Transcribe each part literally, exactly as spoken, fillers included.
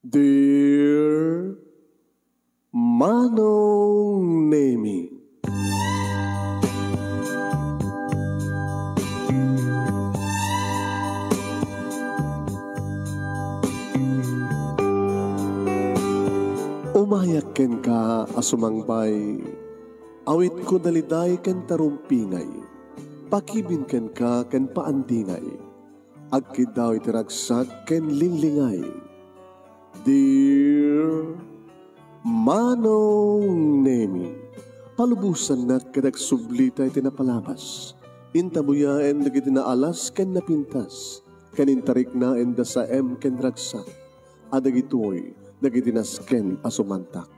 Dear Manong Nemi. Umayak kenka a sumangbay, awitko daliday ken tarumpingay, pakibin kenka ken paandingay. Agkiddaw iti ragsak ken linglingay. Dear Manong Nemi, palubosannak ket agsublita iti napalabas. Intabuyaen dagiti naalas ken napintas, ken intariknaenda saem ken ragsak, a dagitoy dagiti nasken a sumantak.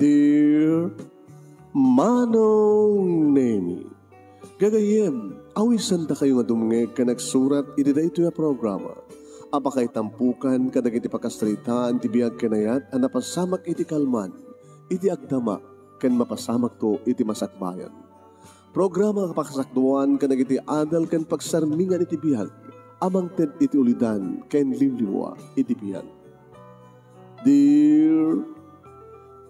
Dear Manong Nemi, gagayyem, awisandakayo nga dumngeg ken agsurat iti daytoy a programa a pakaitampokan kadagiti pakasaritaan ti biag ken ayat a napasamak iti kalman, iti agdama, ken mapasamakto iti masakbayan. Programa a pakasakduan kadagiti adal ken pagsarmingan iti biag a mangted iti ulidan ken liwliwa iti biag. Dear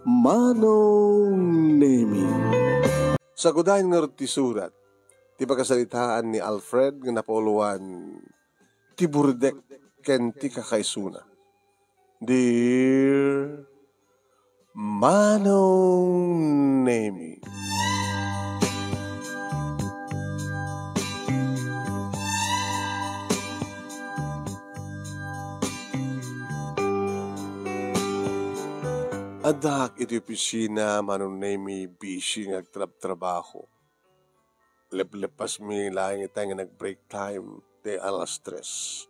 Manong Nemi. Sagudayen ngarud ti surat ti pakasaritaan ni Alfred nga napauluan ti burdek ken ti kakaisuna. Dear Manong Nemi. Addaak iti opisina, Manong Nemi, busy nga agtrabtrabaho. Leplepasmi laeng itay nga nag-break time ti alas tres.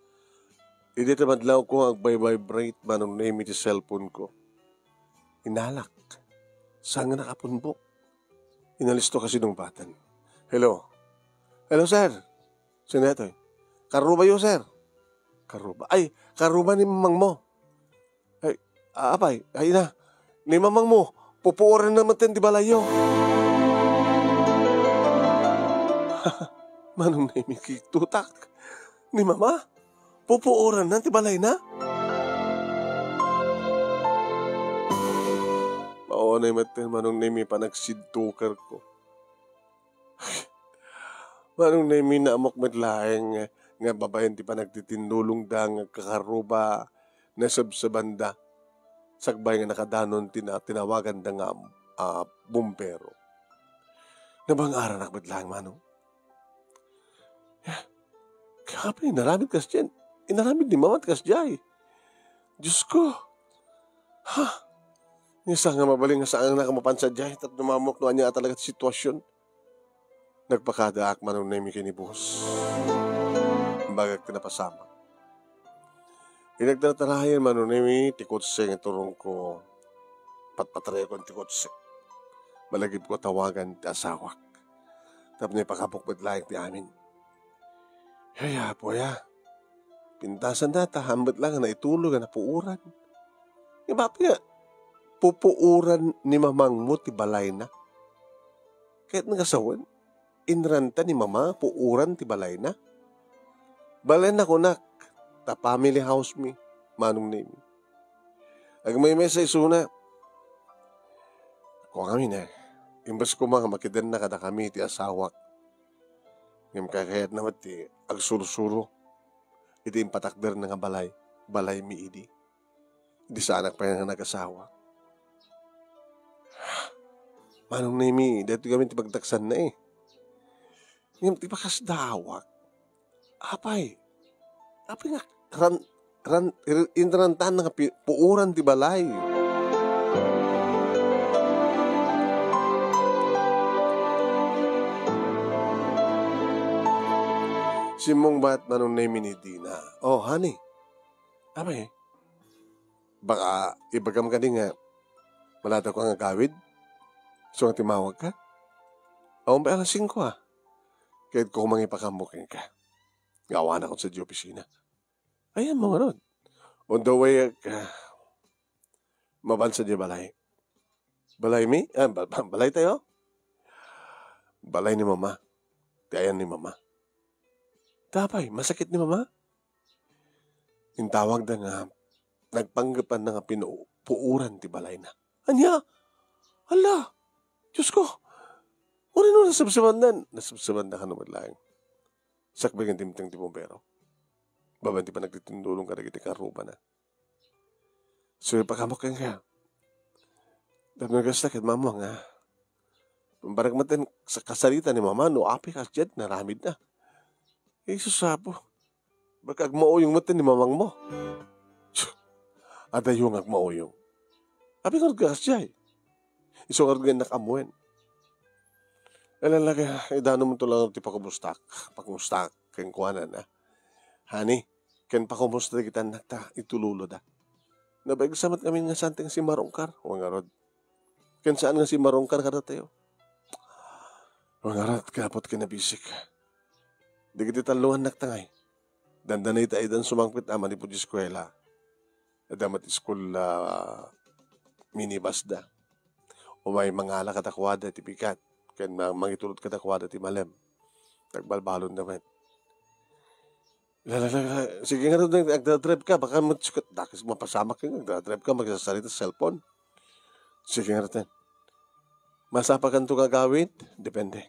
Idi ti madlawko nga agvibrate, Manong Nemi, ti cellphone ko. Inalak. Saan nga nakapunbok? Inalisto ka sinungbaten. Hello? Hello, sir? Sino daytoy? Karrubayo, sir. Karruba? Ay, karruba ni mamangmo. Ay, apay, ay na. Ni mamangmo, pupuoranna metten ti balayyo. Manong Nemi, kitutak. Ni mama? Pupuoranna ti balayna? Maunay metten, Manong Nemi, panagsidtukerko. Manong Nemi, naamok met laeng nga babaen ti panagtitindulongda nga agkakarruba, nasebsebanda, sakbay nga nakadanon ti na-, tinawaganda nga, ah, bumbero. Nabang-aranak met laeng, Manong. Ya, kaya pa inaramid kasdiay. Inaramid ni Mama ti kasdiay. Diyos ko. Ha? Ni saan nga mabalin nga saannak a mapan sadiay tapno maammoak no ania a talaga ti sitwasyon. Nagpakadaak, Manong Nemi, ken ni Boss. Imbagak ti napasamak. Idi nagtartarayan, Manong Nemi, ti kotse nga iturongko, patpatarayakon ti kotse. Malagipko a tawagan ti asawak tapno ipakaammo met laeng ti amin. Ay, Apo, aya. Pintasan data, ambet laeng nga naitulog a napuoran. Nga apay nga pupuoran ni mamangmo ti balayna? Ket nagasawen, inranta ni mama puoran ti balayna? Balayna kunak, ta family house mi, Manong Nemi. Agmaymaysa isuna. Kua ngamin, eh, imbes koma nga makidenna kadakami ti asawak. Ngem kakayatna met ti agsursuro iti impatakderna nga balay, balaymi idi. Idi saanak pay nga nagasawa. Manong Nemi, daytoy ngamin ti pagdaksanna, eh. Ngem ti pakasdawak, apay, apay nga ran-, ran-, ir-, inrantan nga pi-, puoran ti balay. Simmungbat, Manong Nemi, ni Dina. Oh, honey. Apay, baka ibagam kadi nga maladaw ka nga agawid? Isu nga timawag ka? Awan pay alas singko, ah. Ket ko mangipakaammo kenka. Nga awanak sadiay opisina. Ayanmo ngarud. On the way, ah, mapan sadiay balay. Balaymi? Ah, ba-, ba-, balaytayo? Balay ni Mama. Ti ayan ni Mama. Apay, masakit ni Mama? Intawagda nga nagpanggepanna nga pinuuran ti balayna. Ania? Hala! Diosko! Uray no nasebsebandan, nasebsebandan kano met laeng. Sakbay nga dimteng ti bumbero. Babaen ti panagtitindulong kadagiti karrubana. So, ipakamok kenka. Tapno kasta ket mamang, ah. Barek met sa kasarita ni mama, no apay kasdiay, naramidna. Eh, sus, apo. Baka agmauyong met ni mamangmo. Tsu, adayo nga agmauyong. Apay nga kasdiay. Isu nga nakaammoen. Alalaga, idanom to lang ti pakumustak. Pakumustak, kenkuana na. Honey, ken pakumusta dagiti annakta, ituloda. Nabaigsa met ngamin nga saan ti nga simmarungkar, wen ngarud. Ken saan nga simmarungkar kadatayo. Wen ngarud, kapot ken nabisik. Dagiti tallo nga annakta ngay. Dandani ta idan sumangpet a manipud eskuela. Adda met school, ah, minibus da. Umay mangala kadakuada ti bigat, ken ma-, mangitulod kadakuada ti malem. Nagbalbalonda met. La, la, la, la. Sige nga, agdadrive ka, baka mat-, dakes mapasamak ka, agdadrive ka, magsasarita sa cellphone. Sige nga, ten. Masapakan to nga gawid? Depende.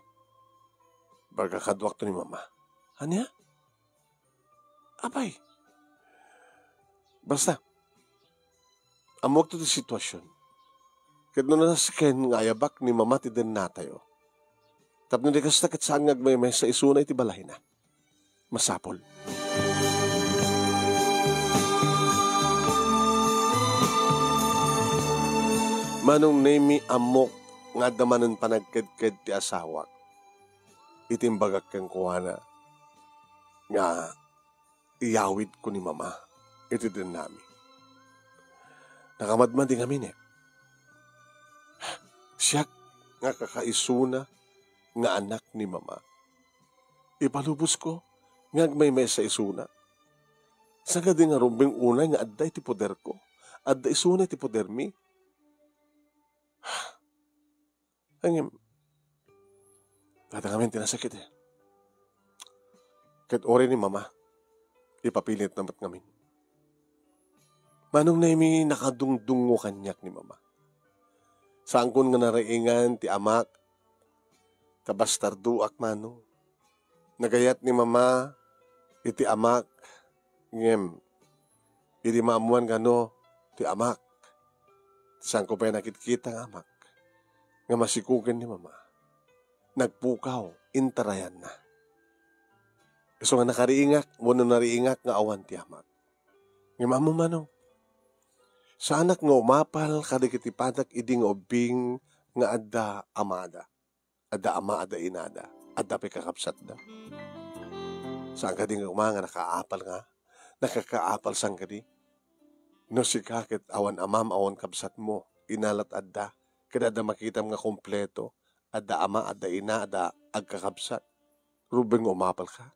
Baga kaduak to ni mama. Ania? Apay. Basta, ammoak to ti sitwasyon. Ket no nasken nga ayabak ni mama ti dennatayo, tapno di kasta ket saan nga agmaymaysa isuna iti balayna. Masapul. Manong Nemi, ammok nga adda manen panagkedked ti asawak. Iti imbagak kenkuana nga iyawidko ni mama iti dennami. Nakamadmadi ngamin, eh. Siak nga kakaisuna nga anak ni mama. Ipalubosko nga agmaymaysa isuna. Sagadi nga rumbeng unay nga adda iti poderko. Adda isuna iti podermi. Ngem, dayta ngamin ti nasakit, eh. Ket uray ni mama, ipapilitna met ngamin. Manong Nemi, nakadungdungngo kaniak ni mama. Saankon nga nariingan ti amak, ta bastardoak, manong. Nagayat ni mama iti amak, ngem idi maammoan kano ti amak, saanko pay nakitkita nga amak nga masikugen ni mama. Nagpukaw, intarayanna. Isu nga nakariingak, wenno nariingak nga awan ti amak. Ngem ammom, manong, saanak nga umapal kadagiti padak idi nga ubbing nga adda amada. Adda ama, adda inada, adda pay kakabsatda. Saan kadi nga uma nga nakaapal nga? Nakakaapal saan kadi? No sika ket awan amam, awan kabsatmo, ina lat adda, ket adda makitam nga kompleto, adda ama, adda ina, adda agkakabsat. Rumbeng nga umapal ka.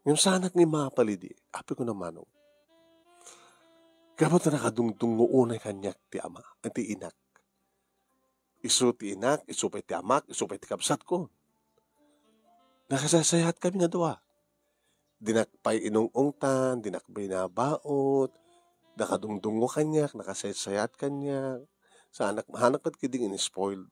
Ngem saanak nga imapal idi, apay ko na manong. Gapu ta nakadungdungngo unay kaniak ti ama, ti inak. Isu ti inak, isu pay ti amak, isu pay ti kabsatko. Nakasaysayaat kami nga dua. Dinak pay inung-ungtan, dinak binabaut, nakadungdungngo kaniak, nakasaysayaat kaniak. Saanak, hanak met kadi nga in-spoiled.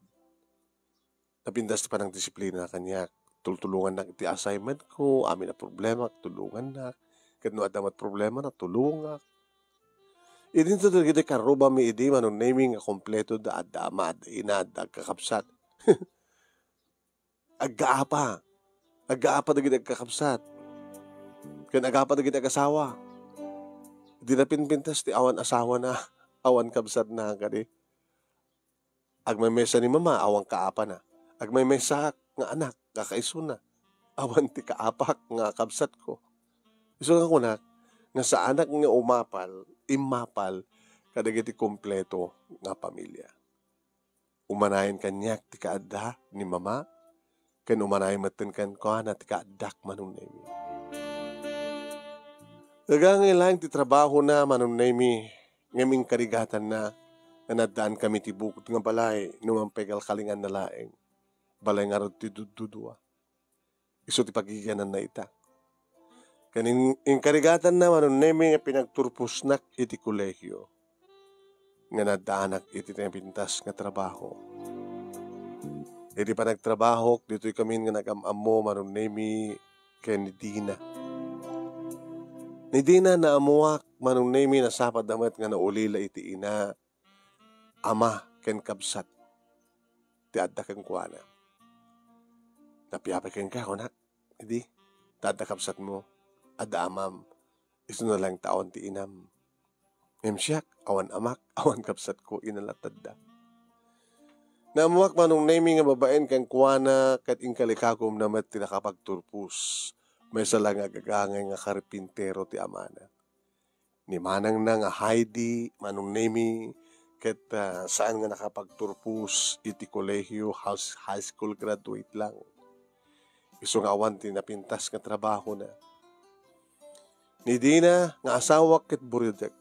Napintas ti panangdisiplina kaniak. Tultulongannak iti assignment ko, amin a problema, tulongannak. Ket no adda met problema na, tulongak. Idinto dagiti karrubami idi, Manong Nemi, nga kompleto da, adda ama, adda ina, adda agkakabsat. Aggaapa. Aggaapa dagiti agkakabsat. Ken aggaapa dagiti agasawa. Di napinpintas ti awan asawana, awan kabsatna kadi. Agmaymaysa ni mama, awan kaapana. Agmaymaysaak nga anak, kakaisuna. Awan ti kaapak nga kabsatko. Isu nga kunak, nga saanak nga umapal, immapal, kadagiti kompleto nga pamilia. Umanayen kaniak ti kaadda ni mama, ken umanayen metten kenkuana ti kaaddak, Manong Nemi. Nagangay laeng ti trabahona, Manong Nemi, ngem inkarigatanna nga naddaan kami ti bukod nga balay no mangpaikalkalinganna laeng. Balay ngarud ti duddudua. Isu ti pagigiananna ita. Ken in-, inkarigatanna, Manong Nemi, nga pinagturposnak iti kolehio nga naddaanak iti napintas nga trabaho. Iti panagtrabahok, ditoy kami nga nagam-ammo, Manong Nemi, ken ni Dina. Ni Dina, naammoak, Manong Nemi, nasapadda met nga naulila iti ina, ama, ken kabsat ti adda kenkuana. "Napiapay kenka, kunak, idi, ta adda kabsatmo, adda amam, isuna laeng ti awan ti inam. Ngem siak, awan amak, awan kabsatko, ina latta adda." Naammoak, Manong Nemi, nga babaen kenkuana ket inkalikagumna met ti nakapagturpos. Maysa la nga agagangay nga karpintero ti amana. Ni manangna nga Heidi, Manong Nemi, ket, ah, saan nga nakapagturpos iti kolehio, house-, high school graduate lang. Isu nga awan ti napintas nga trabahona. Ni Dina nga asawak ket buridek,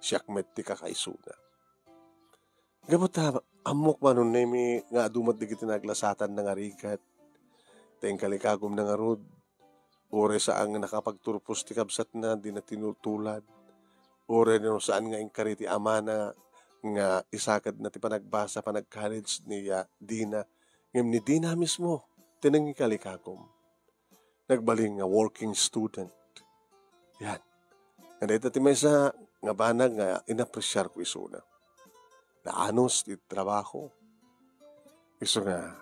siak met ti kakaisuna. Gapu ta ammok, Manong Nemi, nga adu met dagiti naglasatanna nga rigat. Ta inkalikagumna ngarud, uray saan nga nakapagturpos ti kabsatna, dina tinutulad. Uray no saan nga inkari ti amana nga isakadna ti panagbasa, panag-college ni, ah, Dina. Ngem ni Dina mismo ti nanginkalikagum. Nagbalin nga working student. Yan. Nga dayta ti maysa nga banag nga inapresiarko isuna. Naanus ti trabaho. Isu nga,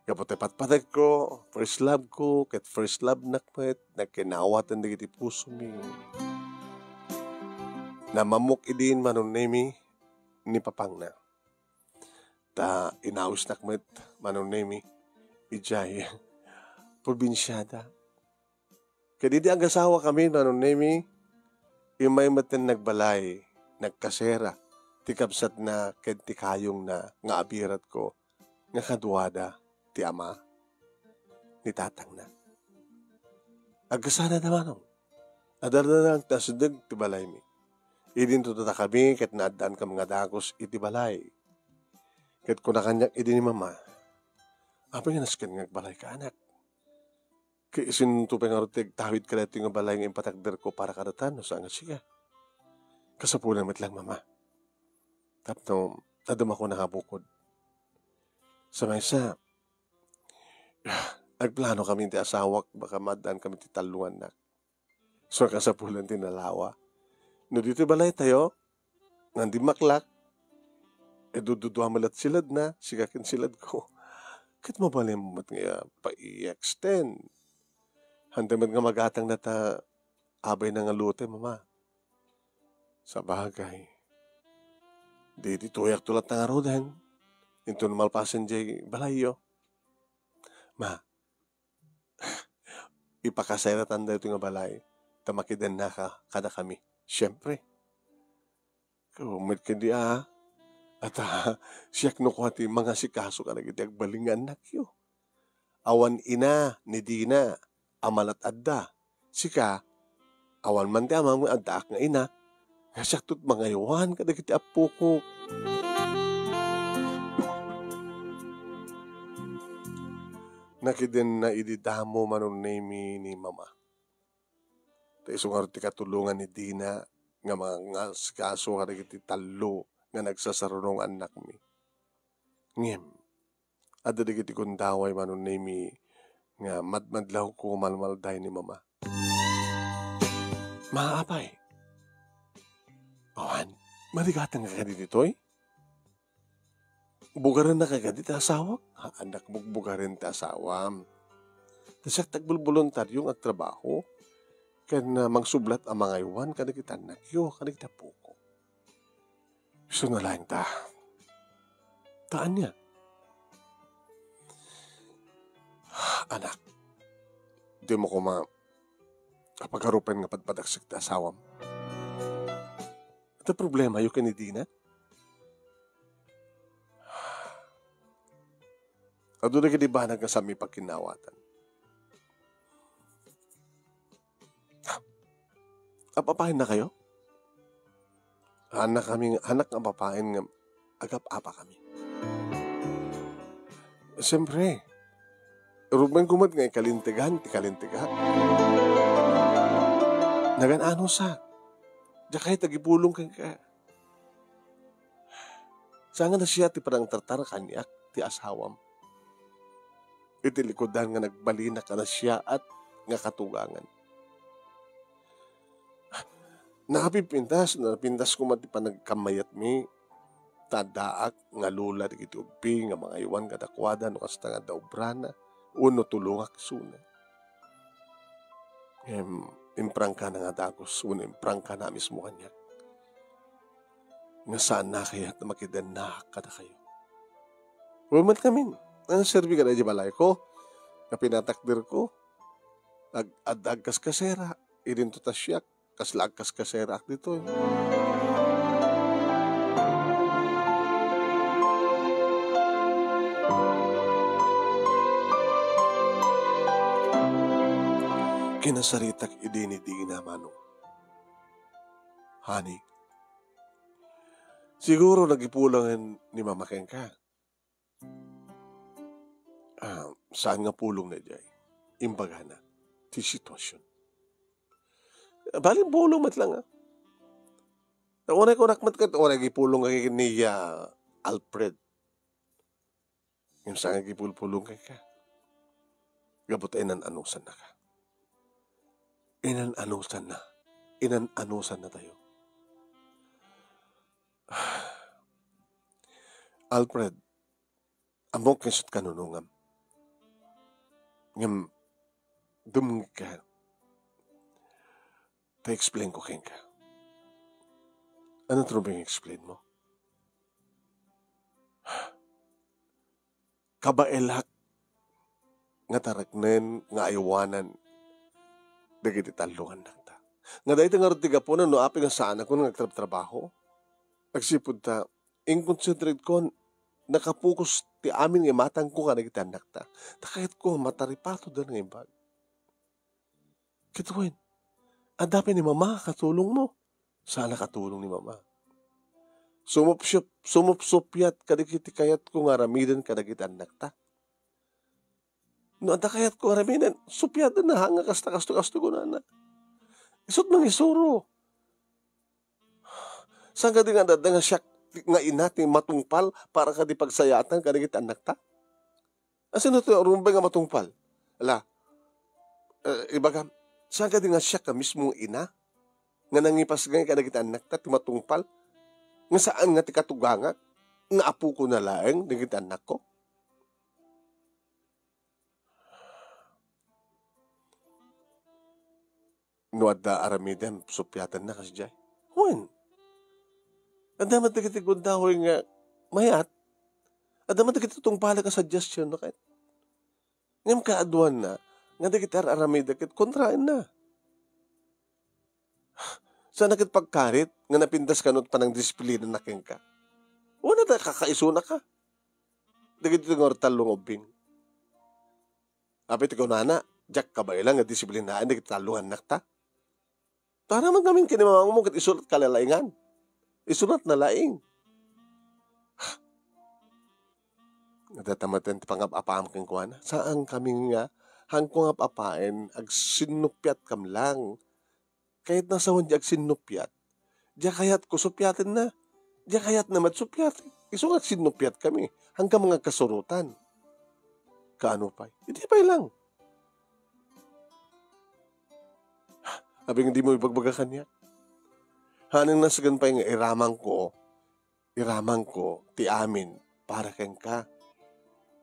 gapu ta patpategko, first love ko, ket first love nak met, nagkinawatan dagiti pusomi. Namammok idin, Manong Nemi, ni papangna. Ta inawisnak met, Manong Nemi, idiay probinsiada. Ket idi agasawakami, Manong Nemi, immay metten nagbalay, nagkasera ti kabsatna ken ti kayongna nga abiratko nga kaduada ti ama ni tatangna. Agkasanada, Manong. Adda laeng ti asideg ti balaymi. Idinto dakami ket naaddaan kami nga dagus iti balay. Ket kuna kaniak idi ni Mama, "Apay nga nasken nga agbalayka, anak? Ket isunto pay ngarud ti agtawidka daytoy nga balay nga impatakderko para kadata no saan nga sika? Kasapulan met laeng, Mama. Tapno adda makunak a bukod." Sa maysa, agplanokami ti asawak, baka maaddaankami ti tallo nga annak. So, kasapulan ti nalawa. No ditoy balaytayo, nga dimmaklak, e, dududua met la ti siledna, sika ken siledko. Ket mabalin met nga pa-i-extend. Handa met nga magatangna ta abayna nga lote, Mama. Sabagay. Di, di tuyakto latta ngaruden. Inton malpasen diay balayyo. Ma, ipakasayratanda daytoy nga balay, ta makidennaka kadakami. Siempre. Ket di, a, ata, siak no kua ti mangasikaso kadagiti agbalin nga annakyo. Awan ina ni Dina a malat-adda. Sika, awan man ti amam nga addaak nga ina, nga siakto ti mangaywan kadagiti appokok. Nakidenna idi damo, Manong Nemi, ni Mama. Ta isu ngarud ti katulongan ni Dina nga mangasikaso kadagiti tallo nga nagsasarunong annakmi. Ngem, adda dagiti gundaway, Manong Nemi, nga madmadlawko malmalday ni Mama. Ma, apay? Awan, marigatangka kadi ditoy? Bugarennaka kadi ti asawak? Haannak bugbugaren ti asawam. Ta siak ti agbulboluntario nga agtrabaho ken, ah, mangsublat a mangaywan kadagiti annakyo, kadagiti appokok. Isu na laeng ta. Ta ania? Anak, dimo koma apagarupen nga padpadaksek ti asawam. Ita problemayo ken ni Dina? Adu dagiti banag nga saanmi pagkinnawatan. Apapaennakayo? Anak kami, anak nga babaen nga agap-apakami. Siyempre, rumenko met nga ikalintegan ti kalintegak. Nagan-anusak. Diak kayat agipulong kenka. Saan nga nasia ti panangtartar kaniak ti asawam. Iti likudan nga nagbalinak a nasiaat nga katugangan. Napipintas, napintas koma ti panagkammayatmi. Ta addaak nga lula dagiti ubing nga mangaywan kadakuada no kasta nga adda obrana, wenno tulongak isuna. Ngem imprangkana nga dagus wenno imprangkana a mismo kaniak nga saanna kayat a makidannaak kadakayo. Wen met ngamin, nangserbi kada idiay balayko nga pinatakderko, ag-, adda agkaskasera, idinto ta siak, kasla agkaskaseraak ditoy. Kinasaritak idi ni Dina, Manong. Honey, siguro nagipulongen ni Mama kenka. Ah, saan nga pulong na jay? Imbagana, ti sitwasyon. Bali, pulong met lang, ah. Uray kunak met ket, uray agipulong ken ni, ah, Alfred. Ngem saan nga agipulpulong kenka. Gapu ta inan-anusan na ka. Inan-anusan na. Inan-anusan na tayo. Alfred, ammok nga isu ti kanunongam. Ngem, dumngegka. Ta explain ko kenka. Ano ti rumbeng explain mo? Kabaelak nga tareknen nga aywanan dagiti tallo nga annakta. Nga dayta ngarud ti gapuna no apay nga saanak nga agtrabtrabaho. Agsipud ta, inconcentrate ko, nakapokus ti amin nga imatangko kadagiti annakta. Ta kayatko, mataripatoda nga imbag. Ket wen, adda pay ni Mama a katulongmo. Saan a katulong ni Mama. Sumupsup-, sumupsuppiat kadagiti kayatko nga aramiden kadagiti annakta. No adda kayatko nga aramiden, suppiatenna, haan nga kasta, kasto, kasto kunana. Isut' mangisuro. Saan kadi nga adda nga siak nga ina ti matungpal para kadi pagsayaatan kadagiti annakta? Asino ti rumbeng nga matungpal? Ala, eh, ibagam, saan kadi nga siak nga mismo nga ina nga nangipasngay kadagiti annakta ti matungpal nga saan nga ti katugangak nga apokona laeng dagiti annakko? No adda aramidem, suppiatenna kasdiay. Wen. Adda met dagiti gundaway nga mayat. Adda met dagiti tungpalek a suggestion, no, ket. Ngem kaaduanna, nga dagiti ar-aramidek ket kontraenna. Saan a ket pagkarit nga napintas kano ti panangdisiplinana kenka. Wen, adda kakaisuna ka. Dagiti nga tallo nga ubbing. Apay ti kunana, diak kabaelan nga disiplinaen dagiti tallo nga annakta. Tara man ngamin ken ni mamangmo ket isu lat kalalaingan. Isu lat nalaing. Adda ta met ti pangap-apaam kenkuana. Saan kami nga, haanko nga ap-apaen, agsinnuppiatkam lang. Kayatna sawen ti agsinnuppiat. Diak kayatko suppiatenna. Diak kayatna met suppiaten. Isu nga agsinnuppiat kami. Haanka nga agkasurotan. Kaano pay? Idi pay lang. Abi nga dimo ibagbaga kaniak. Haanna saan pay nga iramangko, iramangko ti amin para kenka.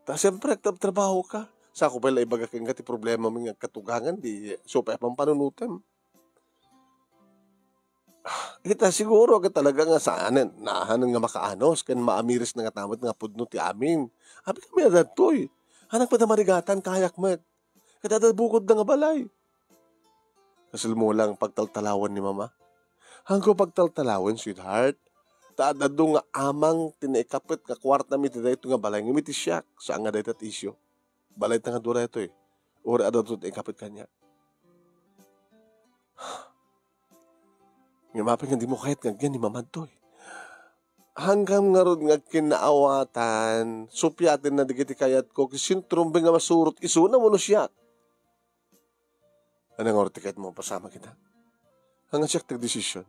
Ta siempre, agtrabtrabaho ka. Saanko pay la ibaga kenka ti problemami nga agkatugangan, di isu pay a pampanunotem. Ita siguro ket talaga nga saanen, naahanen nga makaanus ken maamiris na nga tamet nga pudno ti amin. Abi kami a daytoy. Haanak met a marigatan, kayak met. Ket adda bukodda nga balay. Kasilmo lang pagtaltalawen ni Mama. Haanko pagtaltalawen, sweetheart. Ta adda adu nga amang ti naikapet nga kuartam iti daytoy nga balay ngem iti siak, saan nga dayta ti isyu. Balay ta nga dua daytoy. Uray adda adu ti naikapet kaniak. Ngem apay nga dimo kayat nga agyan ni Mama daytoy? Haanka ngarud nga agkinnaawatan, suppiatenna dagiti kayatko, ket sino ti rumbeng nga masurot, isuna wenno siak? Ania ngarud ti kayatmo, pasamak ita? Ania siak ti agdesision?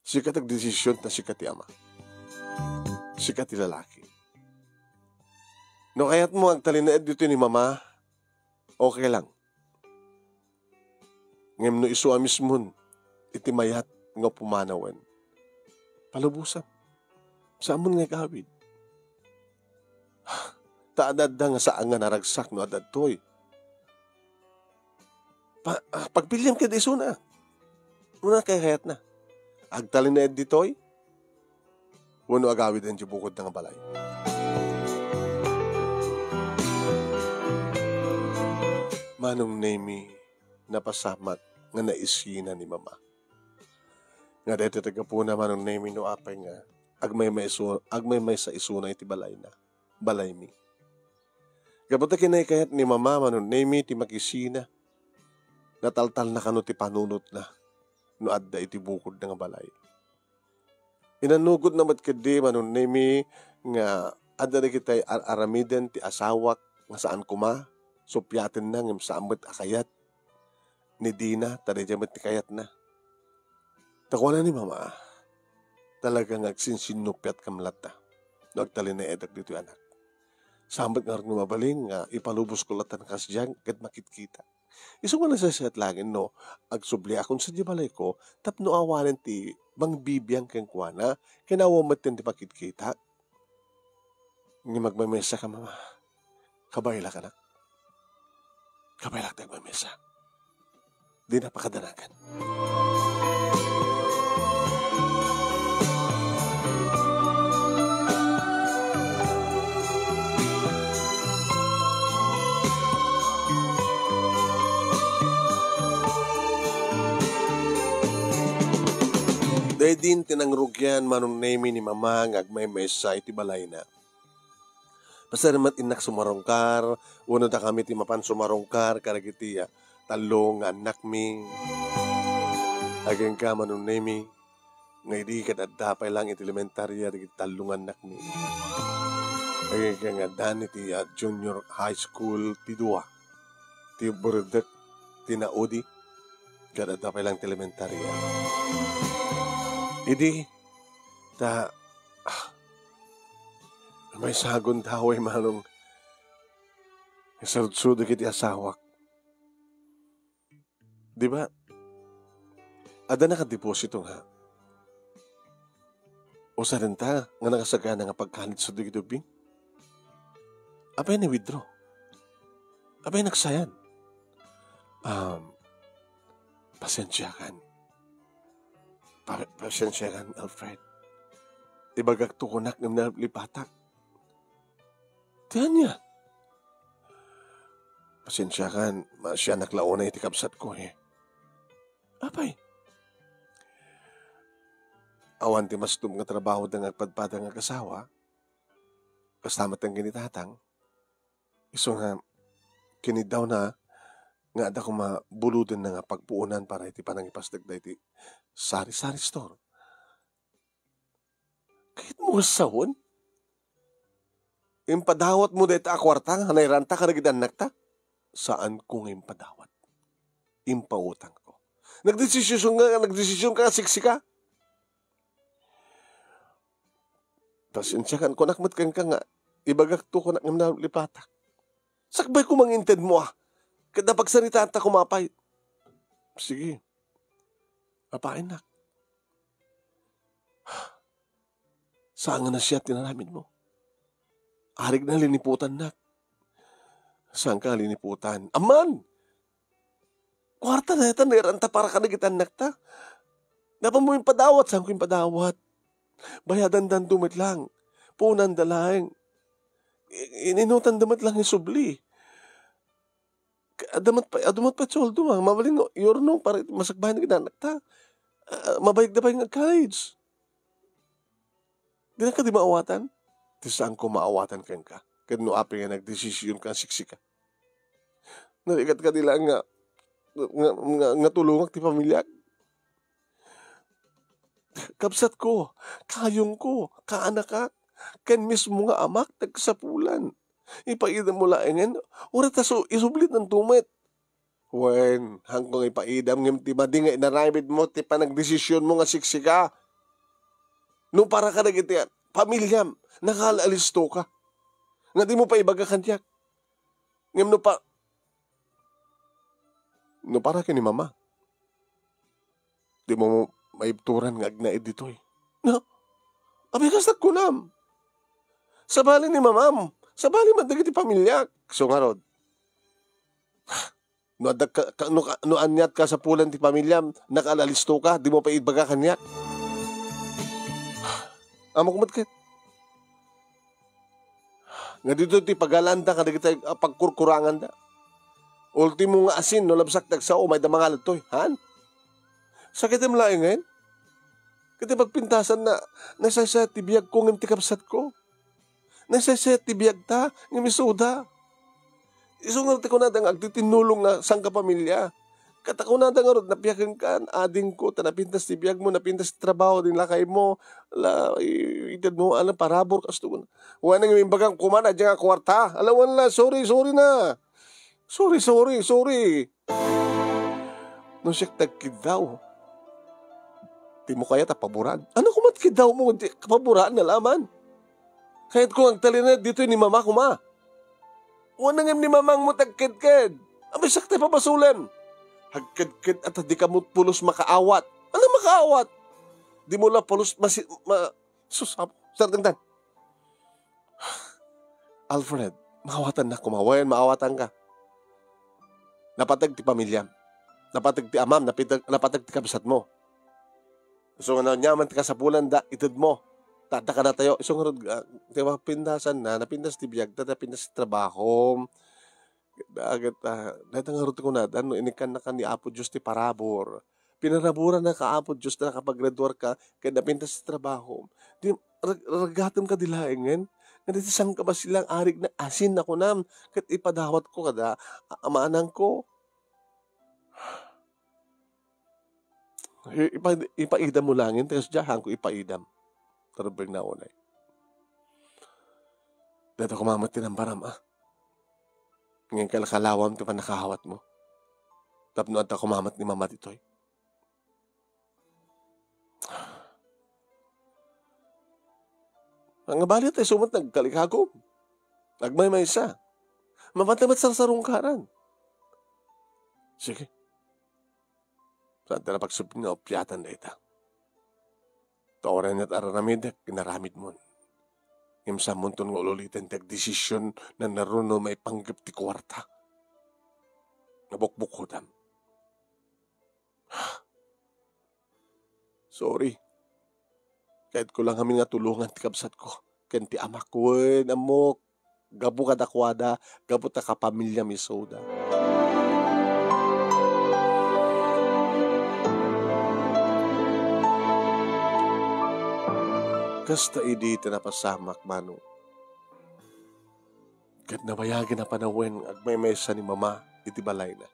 Sika ti agdesision ta sika ti ama. Sika ti lalaki. No kayatmo agtalinaed ditoy ni mama, okay lang. Ngem no isu a mismon iti mayat nga pumanawen, palubosam. Saanmon nga igawid. Ta adda nga saan nga naragsak no adda ditoy. Pa-, ah, pagpiliam ket isuna. Ania kayatna? Agtalinaed ditoy? Wenno agawiden ti bukod nga balay? Manong Nemi, napasamak nga naisina ni mama. Nga daytoy ti gapuna, Manong Nemi, no apay nga agmaymayso-, agmaymaysa isuna iti balayna, balaymi. Gapu ta kinaykayat ni mama, Manong Nemi, ti makisina. Nataltalna kano ti panunotna no adda iti bukod nga balay. Inannugotna met ketdi, Manong Nemi, nga adda dagiti ar-aramiden ti asawak nga saan koma, suppiatenna ngem saan met a kayat ni Dina, ta daydiay met ti kayatna. Ta kuna ni mama, talaga nga agsinsinnuppiatkam latta no agtalinaedak ditoy, anak. Saan met ngarud nga mabalin nga ipalubosko latta kasdiay ket makitkita. Isu nga nasayaat laeng no agsubliakon sadiay balayko tapno awanen ti mangbibiang kenkuana, ken awan met ti pakitkita. Ngem agmaymaysa ka, mama. Kabaelak, anak. Kabaelak ti agmaymaysa. Dina pakadanagan. Daydi ti nangrugian, Manong Nemi, ni mama nga agmaymaysa iti balayna. Pasarim met innak sumarungkar, wenno dakami ti mapan sumarungkar kadagiti, ah, tallo nga annakmi. Agingga, Manong Nemi, nga idi ket adda pay laeng iti elementaria dagiti tallo nga annakmi. Agingga nga addan iti, ah, junior high school ti dua, ti Buredek, ti Naudi, ket adda pay laeng ti elementaria. Idi, ta, ah, maysa a gundaway, Manong, nga saludsodek iti asawak. Di ba? Adda nakadeposito nga. Usa dayta nga nakasagana nga pagkanitso dagiti ubbing. Apay ni-withdraw? Apay nagsayan? Um, pasensiakan. Pa-, pasensiakan, Alfred. Ibagak to kunak ngem nalipatak. Ti ania? Pasensiakan, maasianak la unay iti kabsatko, eh. Apay? Awan ti mastom nga trabaho da nga agpadpada nga agasawa. Kasta met ken ni tatang. Isu nga, kiniddawna nga adda koma bulodenna nga pagpuonan para iti panangipasdek daydi sari-sari store. Kayatmo nga sawen? Impadawatmo dayta a kuarta nga nairanta kadagiti annakta? Saanko nga impadawat. Impautangko. Nagdesision nga, nagdesision ka nga siksika? Pasensiakan, kunak met kenka nga ibagak to, kunak ngem nalipatak. Sakbay ko mangintedmo, ah. Ket napagsaritaanta koma pay. Sige. Apainnak. Saan nga nasia ti inaramidmo? Arik na liniputannak. Saan ka liniputan? Aman! Kuarta dayta nairanta para kadagiti annakta. Napanmo impadawat, saanko impadawat. Bayadandan to met lang. Puonanda laeng. I-, inutangda met lang isubli. Adda met pay, adda met pay sueldo, ma-, mabalin nga iurno para iti masakbayan dagiti annakta. Ah, mabayagda pay nga college. Dina kadi maawatan? Ti saanko maawatan kenka. Ket no apay nga nagdesision ka nga siksika. Narigat kadi laeng nga, nga, nga, nga tulongak ti pamiliak. Kabsatko, kayongko, kaanakak, ken mismo nga amak, nagkasapulan. Ipaidemmo laengen, uray ta su-, isublitanto met. Wen, haanko nga ipaidam, ngem ti madi nga inaramidmo ti panagdesisionmo nga siksika. No para kadagiti pamiliam, nakaal-alisto ka. Nga dimo pay ibaga kaniak. Ngem no pa-, no para ken ni Mama, dimo maibturan nga agnaed ditoy. No? Apay, kasta kunam. Sabali ni Mamam, sabali met dagiti pamiliak. Isu ngarud, no adda ka, ka, no, ka, no aniat kasapulan ti pamiliam, nakaal-alisto ka, dimo pay ibaga kaniak. Ammok met ket. Nga ditoy ti pagalaanda kadagiti, ah, pagkurkuranganda. Ultimo nga asin no labsak ti agsao, mayda mangaladtoy, han? Sakitem laengen? Ket ti pagpintasan na, nasaysayat ti biagko ngem ti kabsatko. Nasaysayat ti biagta ngem isuda. Isu nga ti kunada nga agtitinnulong nga sangkapamilia. Ket ta kunada ngarud, napiakenkan, adingko, ta napintas ti biagmo, napintas ti trabaho, din lakaymo, la, i-, itedmo, ano, parabur, kasto. Wen, imbagam kuman, adda nga kuarta. Ala, wen la, sorry, sorry na. Sorry, sorry, sorry. No siak ti agkiddaw, dimo kayat a paboran? Ano koma ti kiddawmo, di kapaboran na laman? Kayatko nga agtalinaed ditoy ni Mama koma. Wen, ngem ni Mamangmo ti agkedked. Apay, siak ti pabasolem. Agkedked at di ka met pulos makaawat. Ano makaawat? Dimo la pulos masi-, ma-, sus, ap-, sardengtan. Alfred, maawatannak koma. Wen, maawatanka. Napateg ti pamiliam. Napateg ti amam, napiteg, napateg ti kabsatmo. Isu nga no aniaman ti kasapulanda, itedmo. Ta adda kadatayo. Isu ngarud, ah, ti mapintasan na, napintas ti biagta, napintas ti trabahom. Daket, ah, dayta ngarud ti kunada, no inikkannaka ni Apo Dios ti parabur. Pinaraburanka, Apo Dios, ta nakapaggraduarka, ket napintas ti trabahom. Di, rag-, ragatem kadi laengen? Nga di ti sangkabasilan nga arig na asin a kunam, ket ipadawatko kada, a-, amaananko. I-, ipa-, ipaidammo laengen, ta kasdiay, haanko ipaidam. Tarubeng na unay. Dayta koma met ti nambaram, ah. Ngem kalkalawam ti pannakaawatmo. Tapno adda koma met ni Mama ditoy. Nga bali, ta isu met nagkalikagum. Agmaymaysa. Mapanta met sarsarungkaran. Sige. Saan ta napagsubli nga uppiatan dayta? Ta uray aniat a raramidek, inaramidmon. Ngem saanmonton nga ululiten ti agdesision, nanarun no maipanggep ti kuarta. Nabukbukkodam. Sorry. Kayatko la ngamin nga tulongan ti kabsatko ken ti amak. Wen, ammok, gapu kadakuada, gapu ta kapamiliam isuda. Kasta idi ti napasamak, Manong. Ket nabayagin a panawen nga agmaymaysa ni Mama iti balayna.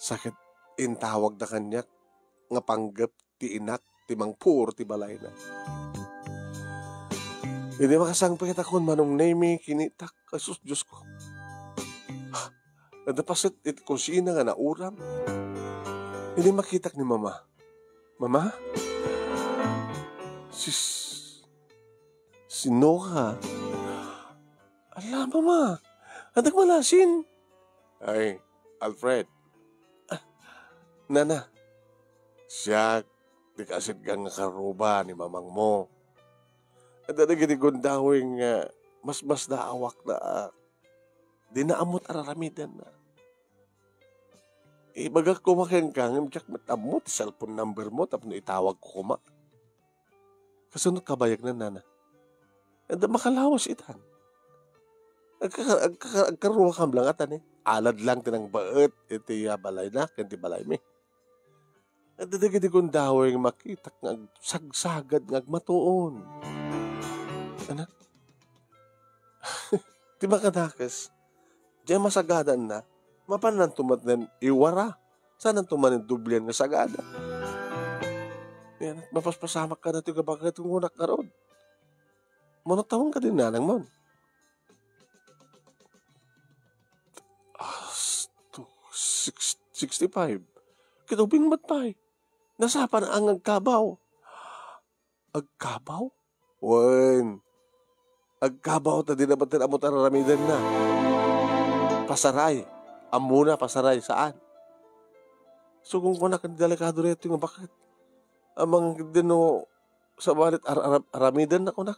Sa ket intawagda kaniak nga panggep ti inak ti mangpuro ti balayna. Idi makasangpetakon, Manong Nemy, kinitak, asus, Diosko. Adda paset iti kusina nga nauram. Idi makitak ni Mama. Mama? Sis, sino ka? Ala, Mama. Adda ka malasin? Ay, Alfred. Ah, Nana. Siak, ti kaasitgan nga karuba ni mamangmo. Adda dagiti gundaweng nga masmasdaawak na, ah, dina ammot araramidanna. Ibagak koma kenka, ngem diak met ammo ti cellphone number mo tapno itawagko koma. Kasano kabayagna, Nana? Adda makalawas itan. Agka-, agka-, agkaruakam lang atan, eh. Alad lang ti nangbaet iti, ah, balayna ken ti balaymi. Adda dagiti gundaweng makitak nga agsagsagad nga agmatuon. Ana? Ti makadakes, diay masagadanna, mapannanto met nen iwara. Saananto manen doblian nga sagada? Yan, mapaspasamak kada ti kabaket nga kunak ngarud. Mano tawen kadi nanangmon? Astos. six, sixty-five. Ket ubing met pay. Nasapa nga agkabaw. Agkabaw? Wen, agkabaw ta dina batten ammo ti ar-aramidenna. Pasaray. Ammona, pasaray, saan. So, kunkunak, delikado daytoy nga baket. Amangan no sabali ti ar-, ar-, aramidenna, kunak.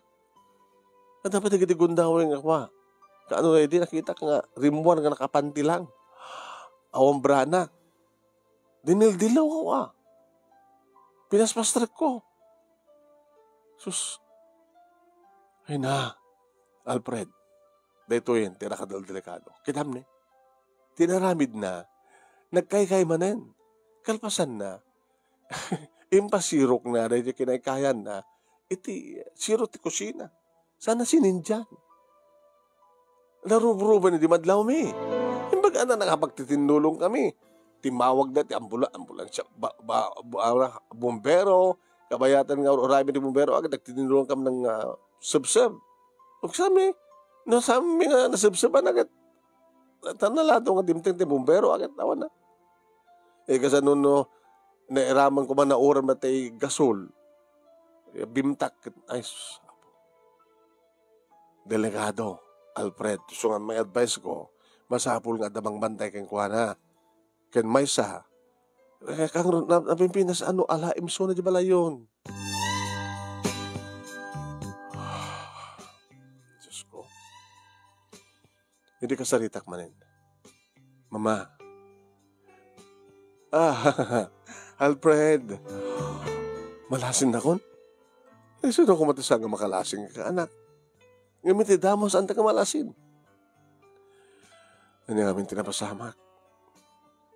Adda pay dagiti gundaway nga kua. Kaano daydi, nakitak nga rimmuar nga nakapanti lang. Awan brana. Dinildilaw ko, ah. Pinaspastrekko. Sus. Ay na, Alfred. Daytoyen ti nakadeldelikado. Kitam ni? Ti inaramidna, nagkaykay manen. Kalpasanna, impasirokna daytoy kinaykayanna iti siro ti kusina. Sana sinindian. Narubruben idi madlawmi. Imbag ania, nakapagtitindulong kami. Timmawagda ti ambula-, ambulansya, ba-, ba-, ba-, ara, bumbero, kabayatan nga ur-, uraymi ti bumbero, agad nagtitindulong kami nga, ah, sebseb. Ug sami, no, sami nga nasebseban, agad, ta nalado nga dimteng ti bumbero, agad awan na. Eh, kasano no, nairaman ko man nga uram na ti gasol. Eh, bimtak, ay, sus. Delikado, Alfred, isu nga may advice ko, masapul nga adda mangbantay kenkuana. Ken maysa, eh, kang na, napimpinas, ano, ala, imsuna di balayon. Diyos ko. Idi kasaritak manen. Mama. Ah, Alfred. Malasin nakon? Eh, sino ko matisa nga makalasin ka, anak? Ngem iti damo, saan ta ka malasin? Ania ngamin ti napasamak?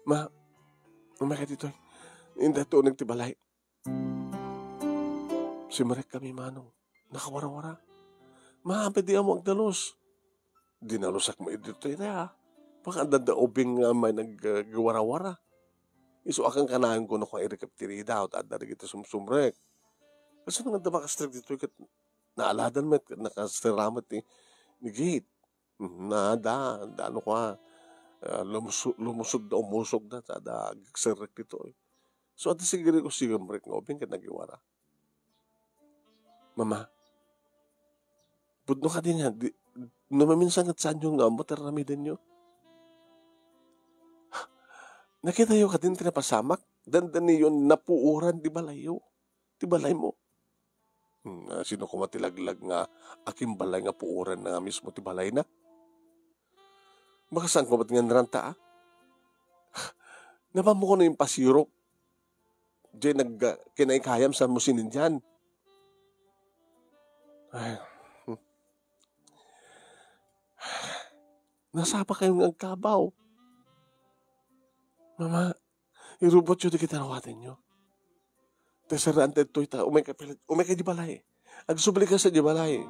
Ma, umayka ditoy. Inda ti uneg ti balay. Simrek kami, manong. Nakawarawara. Maapi di ammo agdalus. Dinalusak mo idi toy, ha? Baka adda ubing nga may nag-, nagwarawara. Isu a kankanayon ko no kua iri kaptirida, adda dagiti sumsumrek. Kasano nga adda makastrek ditoy ket naaladan met, ket nakasera met ti, ni gate. Mhm, adda, adda no kua, ah, lumuso-, lumusod da, umusog da, ta adda agserrek ditoy. So, adda siguro ko sumrek nga ubing ket nagiwara. Mama, pudno kadi nga, di, no maminsan ket saanyo nga ammo ti ar-aramidenyo? Nakitayo kadi ti napasamak? Dandaniyo napuoran ti balayyo. Ti balaymo. Hmm, ah, sino koma ti laglag nga akimbalay nga puoran na nga mismo ti balayna? Baka saan ko met nga inranta, ah? Nabanmo ko no impasirok. Diay nag-, ah, kinaykayam, saan mo sinindian? Ay, hmm. Nasapa kayo nga agkabaw. Mama, irubotyo dagiti arawatenyo. Ta serraan ta ditoy ta umayka, umayka di balay. Agsubli ka sa di balay.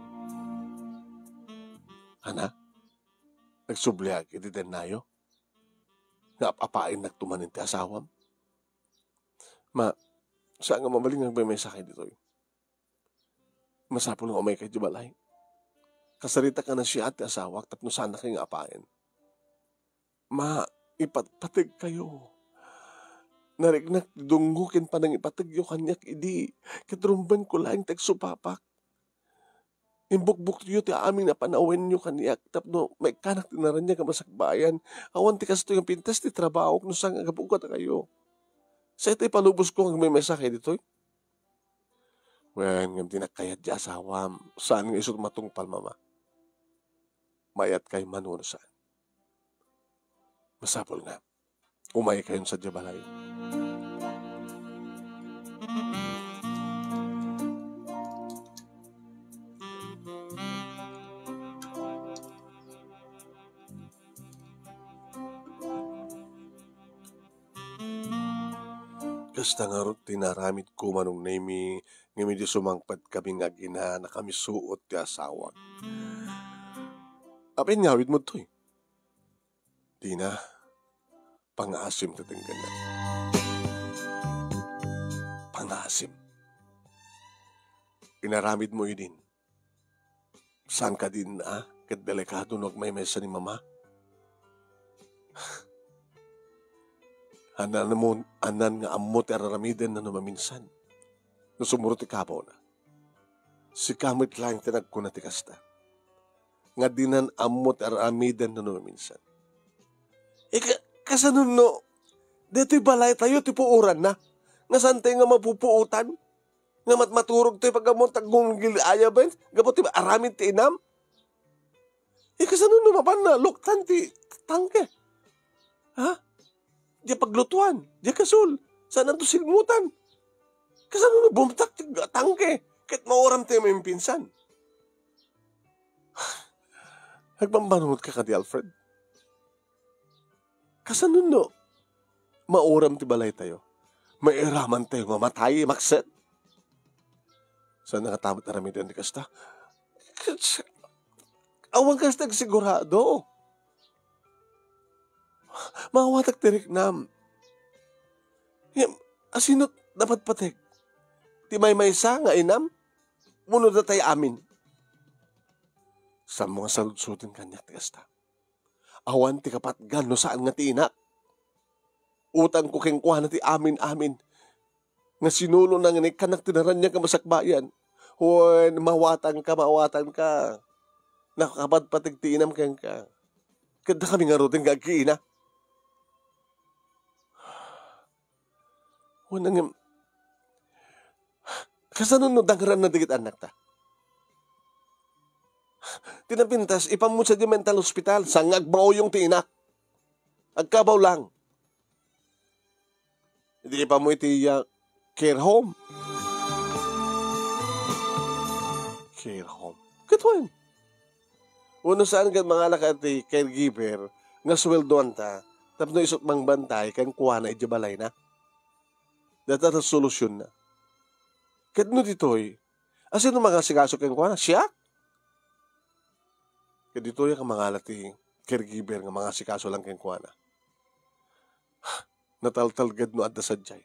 Ana, agsubliak iti dennayo nga ap-apainnak tumanen ti asawam. Ma, saan nga mabalin nga agmaymaysa kay ditoy? Masapul nga umayka iti balay. Kasarita ka na siya ti asawak tapno saan na kayo nga apain. Ma, ipatpateg kayo. Nariknak ti dungo ken panangipategyo kaniak idi, ket rumben ko laeng ti agsupapak. Imbukbukyo ti amin a panawenyo kaniak tapno maikkanak ti naraniag a masakbayan. Awan ti kastoy nga pintas ti trabahok no saan nga aggapu kadakayo. Sa ita ipalubosko nga agmaymaysa kay ditoy? Wen, ngem di nakayat ti asawam. Saan nga isu ti matungpal, Mama? Mayat kayo man wenno saan? Masapul nga umaykayon sadiay balay. Kasta ngarud ti inaramidko, Manong Nemy, ngem idi sumangpet kami nga agina, nakamisuot ti asawak. Apay, ngawidmo ditoy? Dina, pangaasim ti tenggennak. Pangaasim. Inaramidmo idin. Saan kadin a ket delikado no agmaymaysa ni Mama? Anan mo, anan nga ammo ti ar-aramiden no maminsan. No sumurot ti kabawna. Sika met laeng ti nagkuna ti kasta. Nga dinan ammo ti ar-aramiden no maminsan. Ika, kasano no, ditoy balaytayo ti puoranna? Nga saan tayo nga mapupuotan? Nga mat-, maturog tayo pag ammon taggungil ayaben? Gapu ti aramid ti inam? Eh, kasano no mapan naluktan ti tangke? Ha? Dia paglutuan, dia gasol, saan to silmutan? Kasano no bumtak ti tangke? Ket mauram tayo maminsan. Agbambanungot ka kadi, Alfred? Kasano no mauram ti balaytayo? Mairaman tayo mamatay, makset? Saan nga tamat aramiden ti kasta? Awan kasta agsigurado. Mawatak ti riknam. Ngem, asino napadpateg? Ti maymaysa nga inam? Wenno datay amin? Saan mo nga saludsuden kaniak ti kasta? Awan ti kapatgan no saan nga ti inak. Utangko kenkuana ti amin-amin. Nga sinulona nga naikkanak ti naraniag nga masakbayan. Wen, mawatanka, mawatanka. Nakapadpateg ti inam kenka. Ket dakami ngaruden nga agkiina. Wen, ngem, kasano no dangranna dagiti annakta? Ti napintas, ipammo sadiay mental hospital, saan nga agbauyong ti inak. Agkabaw lang. Idi ipammo iti, ah, care home. Care home. Ket wen? Wenno saan ket mangalaka ti caregiver nga sweldoanta tapno isut' mangbantay kenkuana idiay balayna? Dayta ti solusionna. Ket no ditoy, asino mangasikaso kenkuana? Siak? Ket ditoy a mangala ti caregiver nga mangasikaso lang kenkuana. Nataltalged no adda sadiay.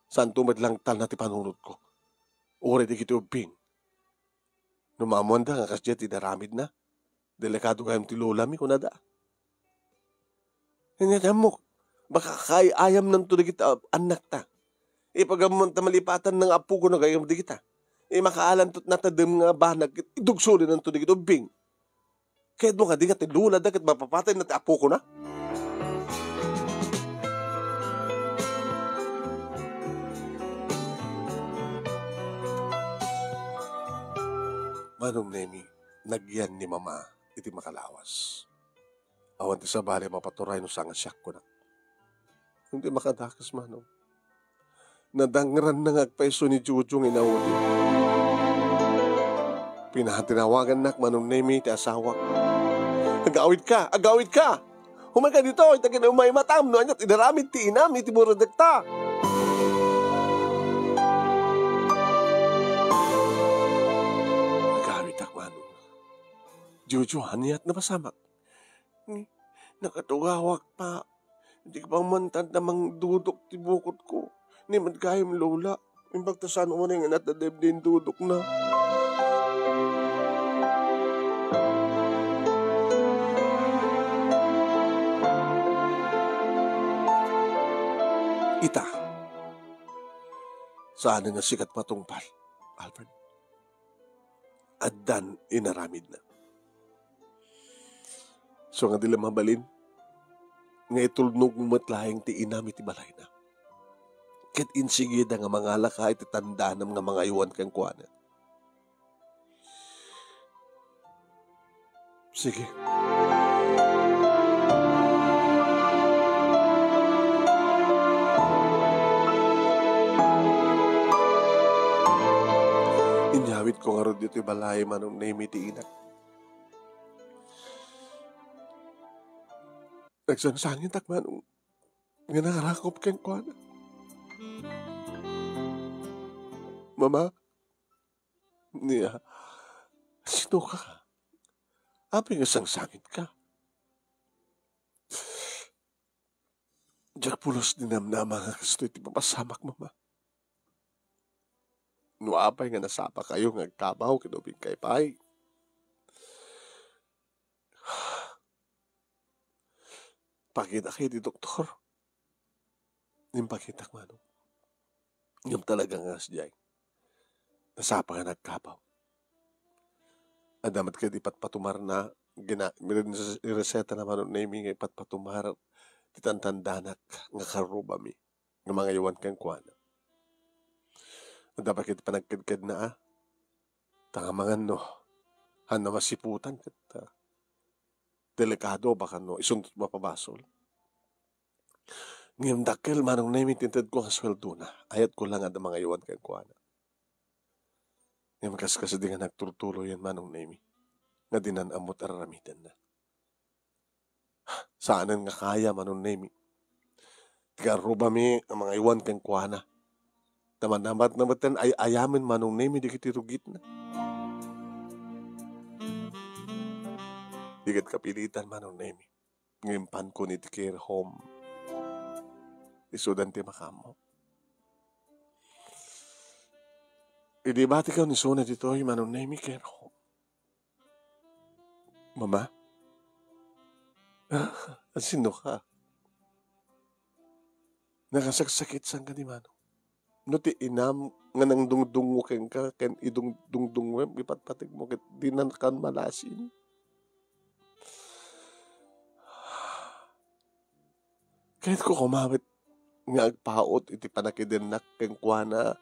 Saanto met lang talna ti panunotko. Uray dagiti ubbing. No maammoanda nga kasdiay ti inaramidna, delikado gayam ti lolami, kunada. Ania ti ammok, baka kaay-ayamnanto dagiti, ah, annakta. Ipagammoanta malipatanna nga apokona gayam dagita. Imakaalanto ti natadem nga banag ket idugsolinanto dagiti ubbing. Kayatmo kadi nga ti lolada ket mapapatayna ti apokona? Manong Nemi, nagyan ni Mama iti makalawas. Awan ti sabali a mapaturay no saan nga siak, kunak. Ngem di makadakes, Manong. Nadangranna nga agpayso ni Jojo nga inaudi. Pinatinawagannak, Manong Nemi, ti asawak. Agawidka! Agawidka! Umayka ditoy, ta ket umay matam no ania ti inaramid ti inam iti buradekta. Agawidak, Manong. Jojo, ania ti napasamak? Ni, nakatugawak pa. Di pa man tanda mangdudok ti bukotko. Ni, madgayam, Lola. Imbag ta saan unay nga natadem din dudokna. Ita, saan nga sika ti matungpal, Alfred. Addan inaramidna. So nga di la mabalin nga itulnog met laeng ti inam iti balayna. Ket insigida nga mangalaka iti tandanam nga mangaywan kenkuana. Sige. Inyawidko ngarud ditoy balay, Manong Nemi, ti inak. Nagsangsangitak, Manong, nga nangarakop kenkuana. Mama, Nia, sino ka? Apay nga sangsangitka? Diak pulos dinamnama nga kastoy ti mapasamak, Mama. No apay nga nasapakayo nga agkabaw ken ubingkay pay, pakitakayo ti doktor. Nimpakitak, Manong. Ngem talaga nga sadiay. Nasapa nga nagkabaw. Adda met ket ipatpatumarna, gina-, iresetana, Manong Nemi, nga ipatpatumar ti tantandanak nga karrubami nga mangaywan kenkuana. Adda pay ket panagkedkedna, a, ta nga mangan no, haan a masiputan ket, a, delikado, baka no isunto mapabasol. Ngem dakkel, Manong Nemi, ti intedko nga sueldona. Ayatko la nga adda mangaywan kenkuana. Ngem kaskasdi nga nagturtuloyen, Manong Nemi, nga dinan ammo ti ar-aramidenna. Saanen nga kaya, Manong Nemi, ti karrubami nga mangaywan kenkuana. Ta manamatna metten ay-ayamen, Manong Nemi, dagiti rugitna. Di ket kapilitan, Manong Nemi, nga impankon iti care home. Isudan ti makaammo. Idi batikaw ni Sona ditoy, Manong Nemi, care home. Mama? Ah, sino ka? Nakasaksakit saan ka di Manong? No ti inam nga nangdungdungngo kenka, ken idungdungngoem, ipatpategmo, ket dina kan malasin. Kayatko koma met nga agpaut iti panakidennak kenkuana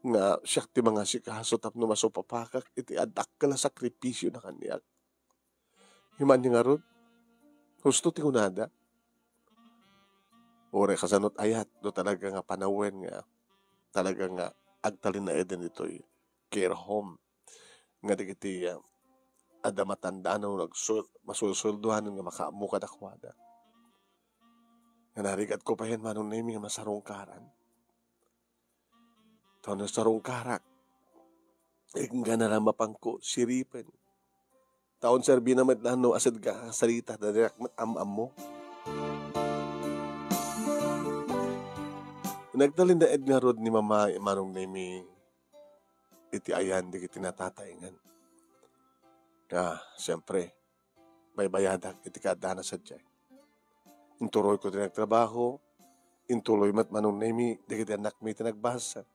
nga siak ti mangasikaso tapno masupapakak iti adda dakkel a sakripisio na kaniak. Ngem ania ngarud, husto ti kunada. Uray kasano ti ayat, no talaga nga panawen nga talaga nga agtalinaeden ditoy care home nga dagiti, ah, adda matandaan no nagsul-, masulsuldoan nga makaammo kadakuada. Nga narigatko payen, Manong Nemi, nga masarungkaran. Ta no sarungkarak, inggana la mapangko siripen. Ta awan serbina met la no asidka a sarita, ta diak met am-ammo. Nagtalinaed ngarud ni Mama, Manong Nemi, iti ayan dagiti natataengen. Ah, siempre, baybayadak iti kaaddana sadiay. Inturoyko ti nagtrabaho, intuloy met, Manong Nemi, dagiti annakmi ti nagbasa.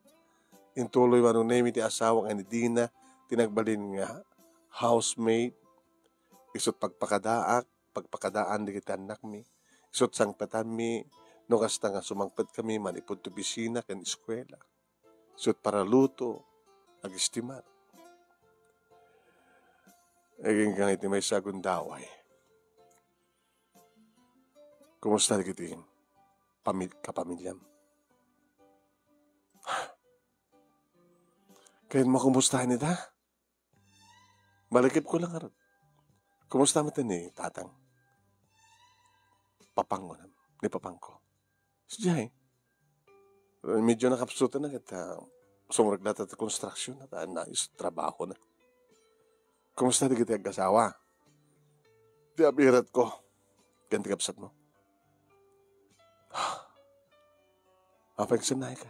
Intuloy, Manong Nemi, ti asawak nga ni Dina ti nagbalin nga housemaid. Isut' pagpakadaak, pagpakadaan dagiti annakmi. Isut' sangpetanmi, no kasta nga sumangpetkami manipud ti opisina ken eskuela. Isut' paraluto, agistimar. Agingga iti maysa a gundaway. Kumusta dagiti pamil-, kapamiliam? Ken makumustaen ida? Balakipko la ngarud. Kumusta met ni Tatang? Papang, ni papangko. Sadiay. Medyo nakapsutan na ket, ah, sumrek data ti construction, ta naayos trabaho na. Kumusta dagiti aggasawa? Ti abiretko ken ti kabsatmo. Apay, agsennaayka?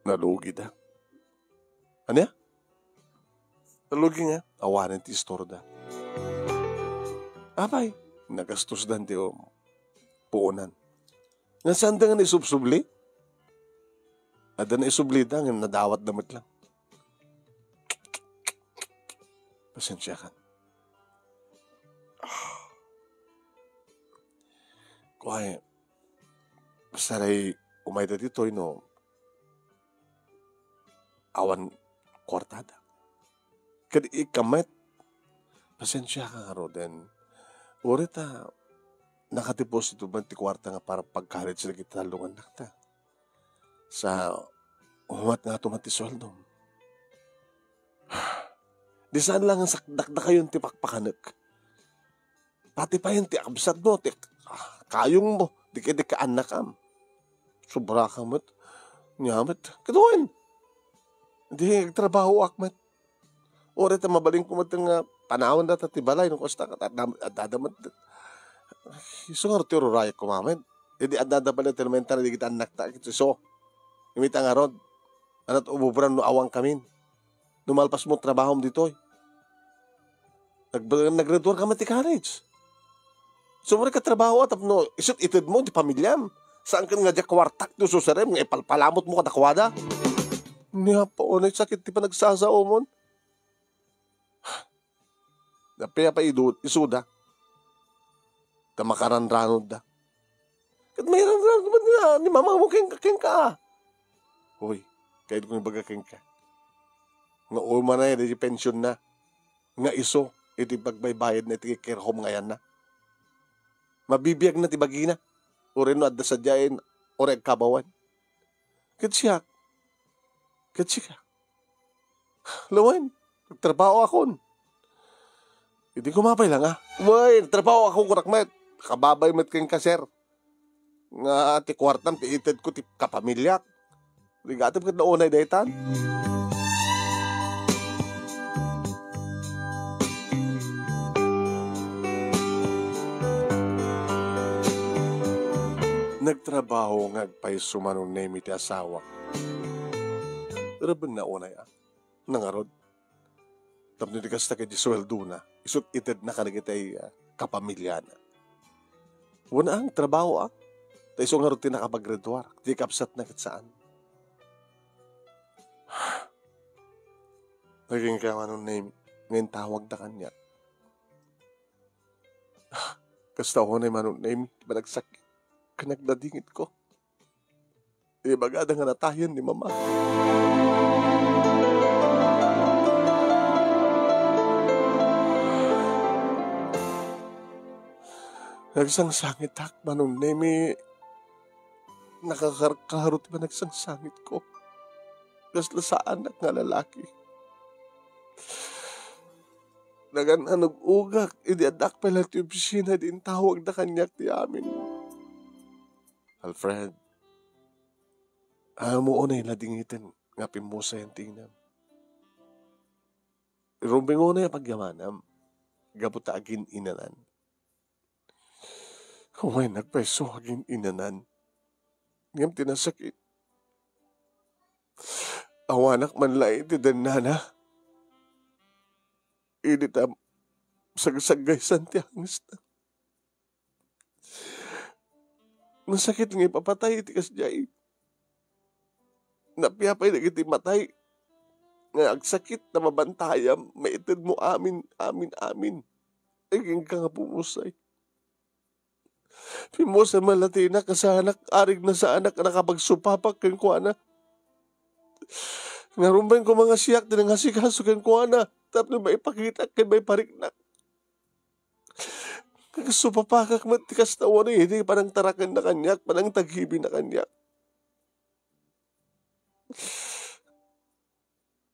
Nalugida. Ania? Nalugi nga? Awanen ti istorda. Apay, nagastusdan ti, um, puonan. Nga saanda nga naisubsubli? Adda naisublida nga nadawatda met lang. Pasensiakan. Kuay, basta lay umayda ditoy no awan kuartada. Ket ikamet, pasensiaka ngaruden. Uray ta nakadeposito met ti kuarta nga para pag-college dagiti tallo nga annakta. Sa humat nga tumat ti sueldom. Di saan lang nga sak-, dakdakayon ti pakpakanek. Pati payen ti kabsatmo, ti, ah, kayongmo, di ka, di ka annakam. Sobra ka met. Nia met. Kaduen. Di, agtrabahoak met. Uray ta mabalinko met nga panawen data ti balay, no, kasta, adda, adda, adda met. Isu nga ti ururayek koma met. Idi adda, adda pala ti elementary, di kita annakta, ket isu. Imita ngarud. Anat ububran no awan kamin. No malpas mo trabahom ditoy. Nag-, nag-graduar ka met ti college. Sumurek a trabaho a tapno isut' itedmo ti pamiliam. Saan ket nga diak kuartak ti ususerem nga ipalpalamutmo kadakuada. Ni Apo, unay sakit ti panagsasaomon. Apay a pay idu-, isuda. Ta makaranranodda. Ket mairanranod man nga ni mamamo kenka, kenka. Hoy, kaidko nga ibaga kenka. Nga umanay daydi pensionna. Nga isu iti pagbaybayadna iti care home nga ayanna. Mabibiagna ti bagina. Uray no adda sadiaen, uray agkabawan. Ket siak, ket sika. Lawen, nagtrabaho akon. Idi kumapay lang, ah. Wen, nagtrabaho akon, kunak met. Kababay met kenka, sir. Nga ti kuartam, ti itedko, ti kapamiliak. Rigatem ket naunay daytan. Nagtrabaho nga agpayso Manong Nemi ti asawak. Rebbengna unay, ah. Nangarud. Tapno di kasta ket di suweldona, isut' itedna kadagiti, ah, kapamiliana. Wen a, nagtrabaho a. Ta isu ngarud ti nakapagreduar, ti kabsatna ket saan. Naging kaya Manong Nemi, nga intawagda kaniak. Kasta unay Manong Nemi, ti panagsakit, ken nagdadingitko. Ibagada nga natayen ni Mama. Nagsangsangitak, Manong Nemi. Nakakarkaro ti panagsangsangitko. Kasla saanak nga lalaki. Nagan-anug-ugak idi addak pay la ti opisina, di intawagda kaniak ti amin. Alfred, ammom unay la dingiten nga pimmusayan ti inam. Rumbeng unay a pagyamanam, gapu ta agin-inanan. Wen, nagpayso agin-inanan. Ngem ti nasakit, awanak man laeng ti dennana. Idi ta sagsaggaysan ti hangesna. Nasakit nga ipapatay iti kasdiay. Napiapay dagiti matay nga agsakit ta mabantayam, maitedmo amin, amin, amin. Ay, kenka nga pumusay. Pimmusay man la ti inak, kasaanak, arigna saanak a nakapagsupapa kenkuana. Nga rumbeng koma nga siak ti nangasikaso kenkuana, tapno maipakitak ken maipariknak. Nagsupapakak met ti kasta, wen idi panangtarakenna kaniak, panangtagibina kaniak.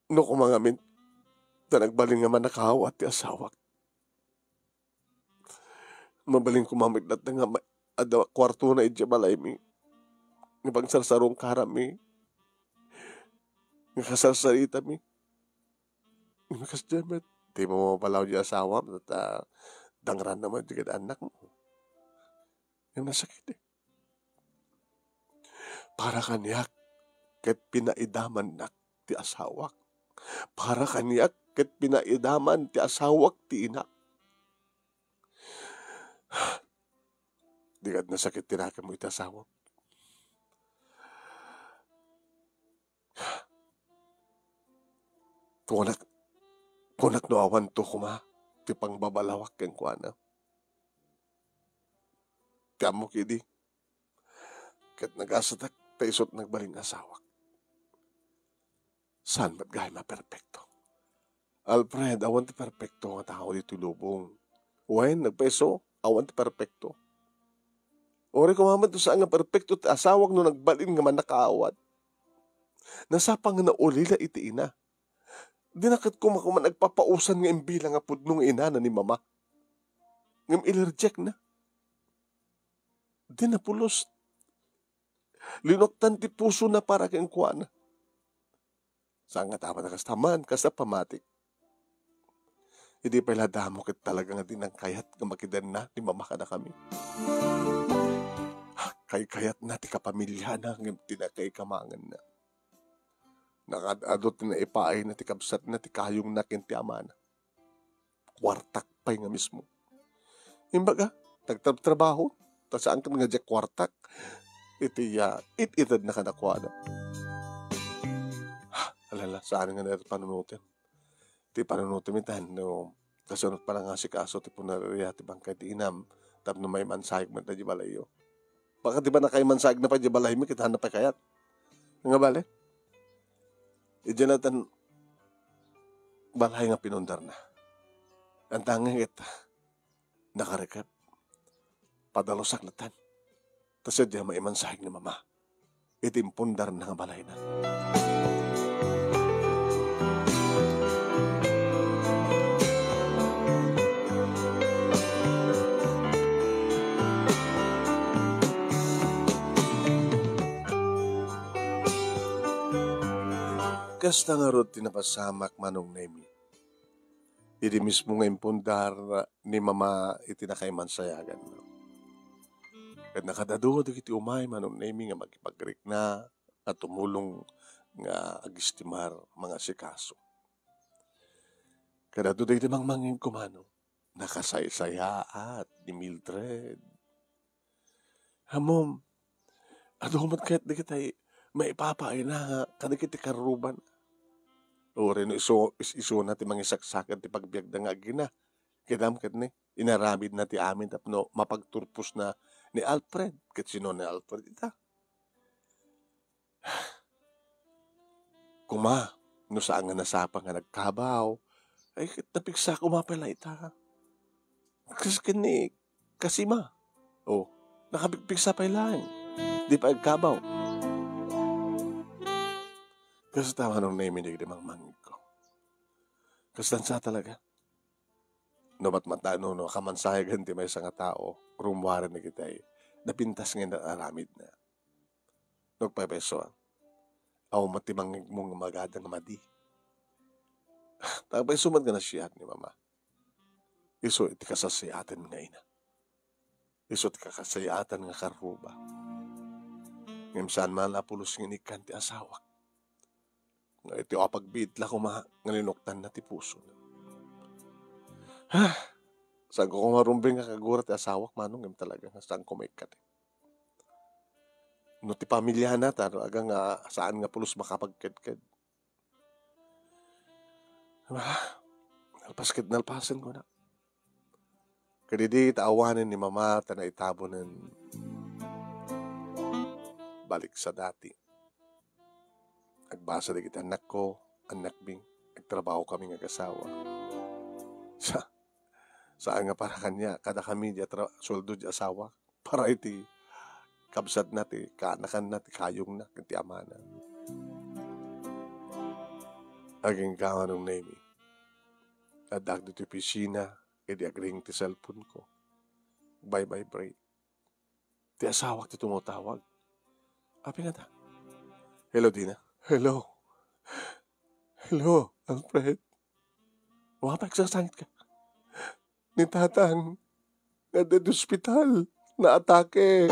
No koma ngamin, ta nagbalin nga mannakaawat ti asawak. Mabalin koma met latta nga ma-, adda kuartona idiay balaymi. Nga pagsarsarungkarammi. Nga kasarsaritami. Nga kasdiay met, dimo mapalaw diay asawam, ta dangranna met dagiti annakmo. Ngem nasakit, eh. Para kaniak, ket pinaidamannak ti asawak. Para kaniak, ket pinaidaman ti asawak ti inak. Di ket nasakit ti nakemmo iti asawam. Kunak, kunak no awanto koma ti pangbabalawak kenkuana. Ti ammok idi, ket nagasatak ta isut' nagbalin nga asawak. Saan met gayam a perpekto? Alfred, awan ti perpekto nga tao ditoy lubong. Wen, nagpayso, awan ti perpekto. Uray koma met no saan nga perpekto ti asawak no nagbalin nga mannakaawat. Nasapa nga naulila iti ina. Dina ket koma, koma nagpapausan nga imbilang a pudno nga inana ni Mama. Ngem ilerjekna. Dina pulos. Linuktan ti pusona para kenkuana. Saan nga tapno kasta man, kasta pamatik. Idi pay la damo ket talaga nga di nangkayat nga makidenna ni Mama kadakami. Kaykayatna ti kapamiliana ngem ti nakaikamangenna. Nakaad-adu ti naipaayna ti kabsatna, ti kayongna ken ti amana. Kuartak pay nga mismo. Imbaga, Nagtrabtrabaho, ta saan ket nga diak kuartak. Iti, ah, it-itedna kadakuada. Alala, saan nga dayta panunotem. Ti panunotem itan, no, kasano pay la nga asikaso ti punerarya ti bangkay ti inam, tapno maimansayeg met diay balayyo. Baka ti ba nakaimansayegna pay diay balaymi, ket haanna pay kayat. Nga bale? Idiay natan balay nga pinundarna. Anta nga ket, nakarikep. Padalusak natan. Ta sadiay maimansayeg ni Mama iti impundarna nga balayna. Kasta ngarud ti napasamak, Manong Nemi. Idi mismo nga impundar ni Mama iti nakaimansayaganna. Ket nakadadu dagiti umay, Manong Nemi, nga makipagrikna a tumulong nga agistimar, mangasikaso. Kadadu dagiti mangmangngegko, Manong. Nakasaysayaat ni Mildred. Ammom, adu met kayat dagiti maipapaayna kadagiti karrubana. Uray no isu-, is-, isuna ti mangisaksakit ti pagbiagda nga agina. Kitaem ketdi, inaramidna ti amin tapno mapagturposna ni Alfred. Ket sino ni Alfred ita? Koma, no saan nga nasapa nga nagkabaw, ay, ket napigsa koma pay la ita. Kas ken ni Kasima. O, nakapigpigsa pay laeng. Di pay agkabaw. Kasta, Manong Nemi, dagiti mangmangngegko. Kastan sa talaga. No matmata-, no, no, kamansayagan ti maysa nga tao, rummuaren dagitay napintas nga inaramidna. Nagpaypayso, a. Awan met ti mangngegmo nga magada nga madi. Nagpayso met nga nasiak ni Mama. Isu iti kasasayatan nga ina. Isu ti kakasayatan nga karruba. Ngem saan man la pulos nga inikkan ti asawak. Nga iti apagbiit la koma nga linuktanna ti pusona. Ha! Saanko koma rumbeng nga kagura ti asawak, Manong, ngem talaga nga saanko maikkati. No ti pamiliana, talaga nga saan nga pulos makapagkedked. Ah, nalpas ket nalpasen ko na. Kadidi ta awanen ni Mama ta naitabonen balik sadati. Agbasa dagiti annakko, annakmi, agtrabaho kami nga agasawa. Sa, saan nga para kaniak, kada kami di atra-, sueldo di asawa, para iti kabsatna, ti kaanakanna, ti kayongna, ken ti amana. Agingga, Manong Nemi. Addak ditoy opisina, idi agring ti cellphone ko. Bye-bye, Bray. Ti asawak ti tumatawag. Apay ngata? Hello, Dina. Hello. Hello, Alfred. Wa pay, agsasangitka. Ni Tatang, nga adda ospital, naatake.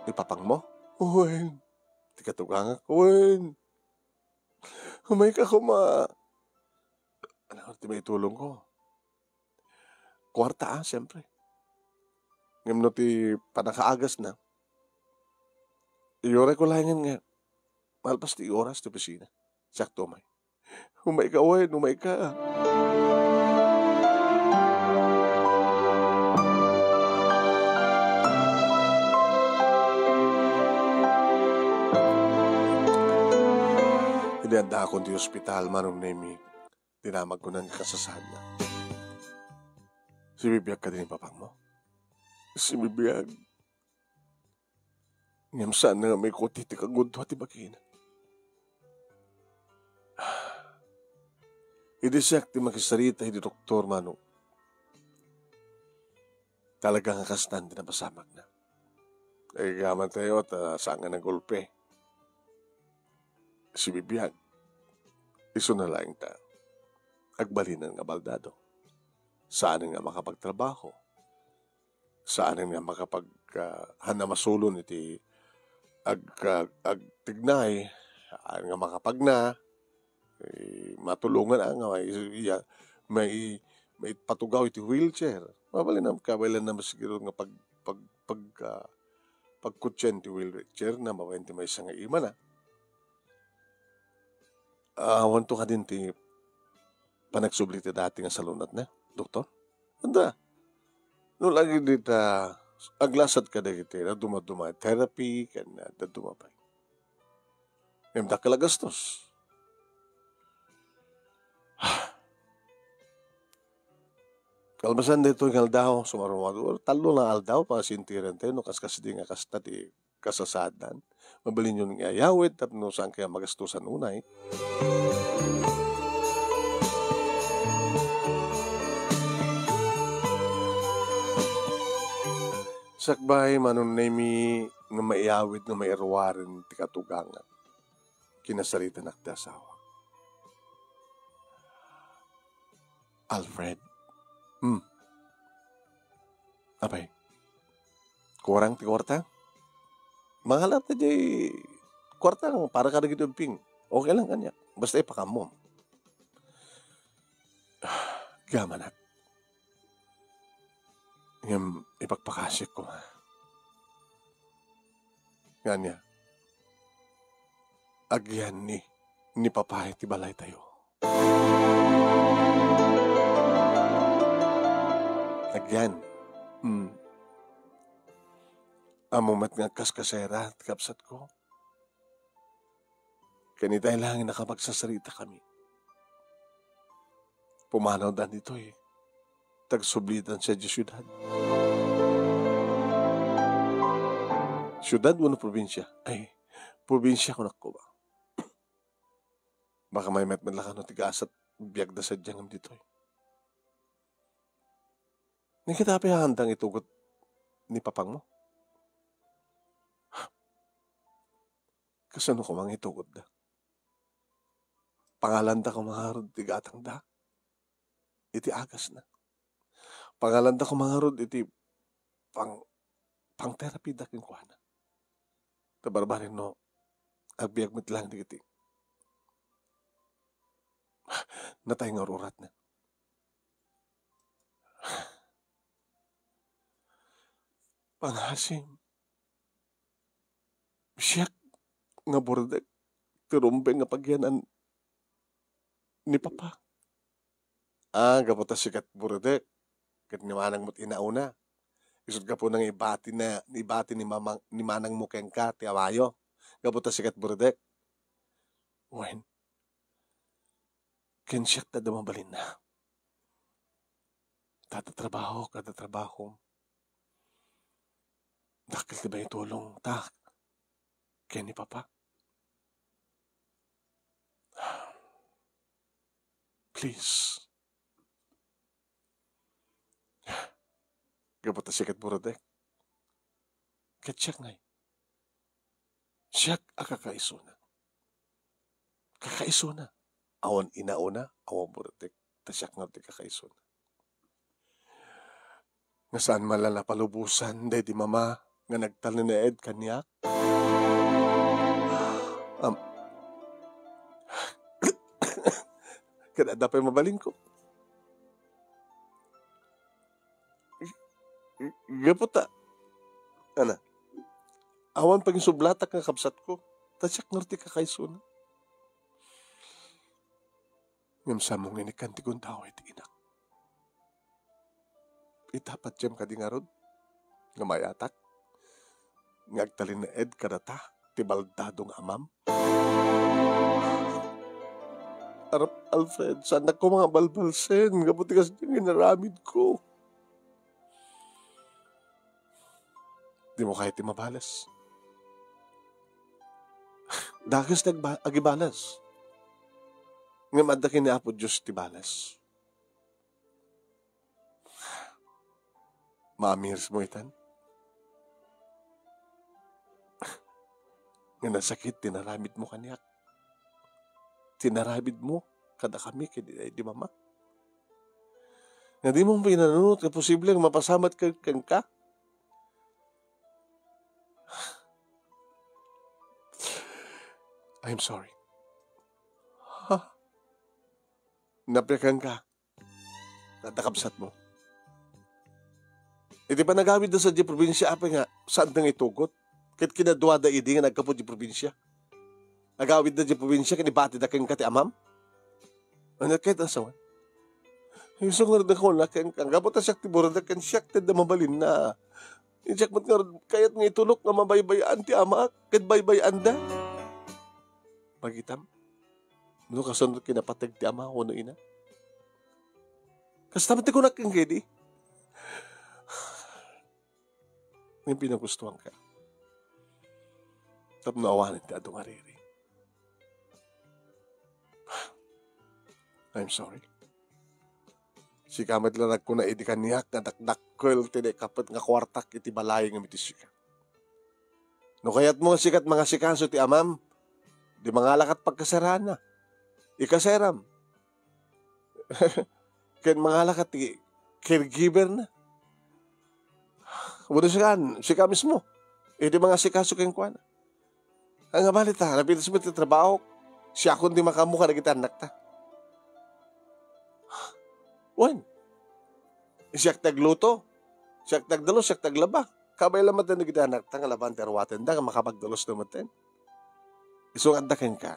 Ni Papang mo? Wen. Ti katugangak, wen. Umayka koma. Ano ti maitulong ko? Kuarta, a, siyempre. Ngem no ti pannakaagasna, iyurayko laengen nga malpas ti oras ti opisina. Sakto, umay. Umayka wen, umayka. Idi addaakon ti ospital, Manong Nemi, dinamagko nan kasasaadna. Sibibiag kadi ni Papang mo? Sibibiag. Ngem saan nga maikuti ti kagudua ti bagina. Idi siak ti makisarita iti doktor, Manong, talaga nga kastan ti napasamakna. Ay, gaman tayo ta saan nga nagulpe. Sibibiag. Isuna laeng ta agbalinan nga baldado. Saan nga makapagtrabaho. Saan nga makapag, ah, haanna masulon iti ag-, ag-, agtignay, saan nga makapagna, eh, matulongan, ah, nga mai-, iya-, mai-, maipatugaw iti wheelchair. Mabalinam, kabaelanna met siguro nga pag-, pag-, pag-, ah, pagkutien ti wheelchairna, mabain ti maysa nga imana. Awanto kadin ti panagsubli ti dati nga salunatna, doktor? Adda. No lagi dita, aglasat kadagiti dadduma-duma, therapy, ken, ah, dadduma pay. Ngem dakkel a gastos. Kalpasan daytoy nga aldaw, sumarumadur, tallo nga aldaw, pasintiran tayo, no, kas-, kasdi nga kasta ti kasasaadan. Mabalinyon nga iyawid tapno saan kaya magastusan unay. Sakbay, Manong Nemi, nga maiyawid nga mairuaren ti katugangan. Kinasaritanak ti asawa. Alfred. Hmm. Apay? Kurang ti kuarta? Mangalap ta jay kuarta para kadagiti ubbing. Okay lang kaniak. Basta ipakammom. Gamanak. Ngem ipakpakasik ko nga. Ngania, agyan ni, ni Papa iti balay tayo. Agyan. Hmm. Ammo met nga agkaskasera ti kabsatko. Ken itay lang nga nakapagsarsarita kami. Pumanawdan ditoy. Tagsublidan sa diay siudad. Siudad wenno probinsia? Ay, probinsia kunak ko ba? Baka maymayat met la kano ti gasat biagda sadiay ngem ditoy. Ni kita pay haandang itugot ni papangmo? Kasano koma nga itugotda? Pangalanda koma ngarud ti gatangda iti agasna. Pangalanda koma ngarud iti pang-, pang-therapy da kenkuana. Ta barbarino, agbiag met lang dagiti natay nga ruratna. Pangasim, siak nga burdek ti rumbeng nga pagyanan ni Papa. Ah, gapu ta sika ti burdek, ket ni manang met inauna. Isut' gapuna nga ibati na, ibati ni mamang, ni manangmo kenka ti awayo. Gapu ta sika ti burdek. Wen, ken siak ti adda mabalinna. Adda trabaho, adda trabaho. Dakkel ti maitulong ta ken ni Papa. Please. Gapu ta sika ti burdek. Ket siak ngay. Siak a kakaisuna. Kakaisuna. Awan inauna, awan burdek. Ta siak nga ti kakaisuna. Nga saan man la napalubosan daydi mama nga nagtalinaed kaniak. Am-, ket adda pay mabalinko. Gapu ta, ana, awan panginsublatak nga kabsatko, ta siak ngarud ti kakaisuna. Ngem saanmo nga inikkan ti gundaway ti inak. Ita, patiem kadi ngarud nga mayatak nga agtalinaed kadata ti baldado nga amam? Ar-, Alfred, saannak koma nga balbalsen gapu ti kasdi nga inaramidko. Dimo kayat ti mabales. Dakes ti agba-, agibales. Ngem adda ken ni Apo Dios ti bales. Maamirismo itan? Nga nasakit ti naramidmo kaniak. Ti naramidmo kadakami ken di, di mama. Nga dimo pinanunot nga posible nga mapasamak ken-, kenka. I'm sorry. Ha? Napiakanka. Adda kabsatmo. Iti panagawidda sadiay probinsia, apay nga saanda nga itugot? Ket kinaduada idi nga naggapu diay probinsia. Agawidda diay probinsia ket ibatida kenka ti amam? Ania ket, asawan? Isu ngarud a kuna kenka, gapu ta siak ti burodak ken siak ti adda mabalinna. Diak met ngarud kayat nga itulok nga mabaybay-an ti amak ket baybay-anda. Pagitam, no kasano kinapateg ti ama wenno ina? Kasta met ti kunak kenka idi. Ngem pinagustuanka tapno awanen ti adu nga riri. I'm sorry. Sika met la nagkuna idi kaniak nga dakdakkel ti naikapet nga kuartak iti balay ngem iti sika. No kayatmo nga sika ti mangasikaso ti amam, di mangalakat pagkasaraanna. Ikaseram. Ken mangalakat ti caregiver na. Wenno sika, sika mismo. Idi mangasikaso kenkuana. Ania nga balita, napitas met ti trabahok. Siakon ti makaammo kadagiti annakta. Wen, siak ti agluto, siak ti agdalus, siak ti aglaba. Kabay laeng met dagiti annakta nga labaen ti aruatenda nga makapagdalus na metten. Isu nga adda kenka,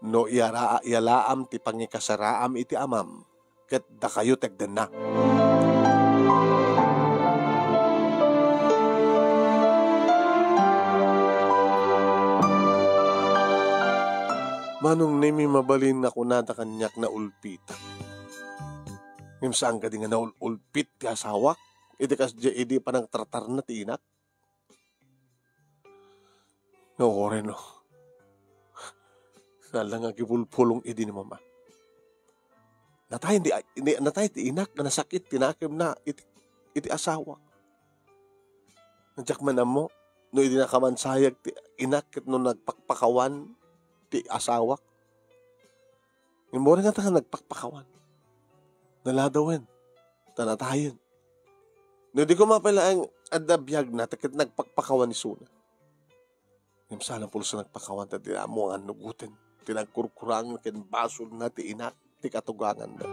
no iyara-, iyalaam ti pangikasaraam iti amam, ket dakayo ti agdanna. Manong Nemi, mabalin a kunada kaniak naulpitak. Ngem saan kadi nga naul-ulpit ti asawak? Idi kasdiay idi panangtratarna ti inak? No, Warren, no. Saan la nga agibulbulong idi ni Mama. Natay di, di, natay ti inak nga nasakit ti nakemna iti, iti asawa. Diak man ammo, no idi nakamansayag ti inak ket no nagpakpakawan ti asawak. Ngem Warren, nga ta nga nagpakpakawan. Naladawen. Ta natayen. No di ko mapalaang adda biagna, ta ket nagpakpakawan isuna. Ngem saan a pulso nagpakawan, ta di ammo nga annugoten ti nagkurkurang ken basolna ti inak ti katuganganda.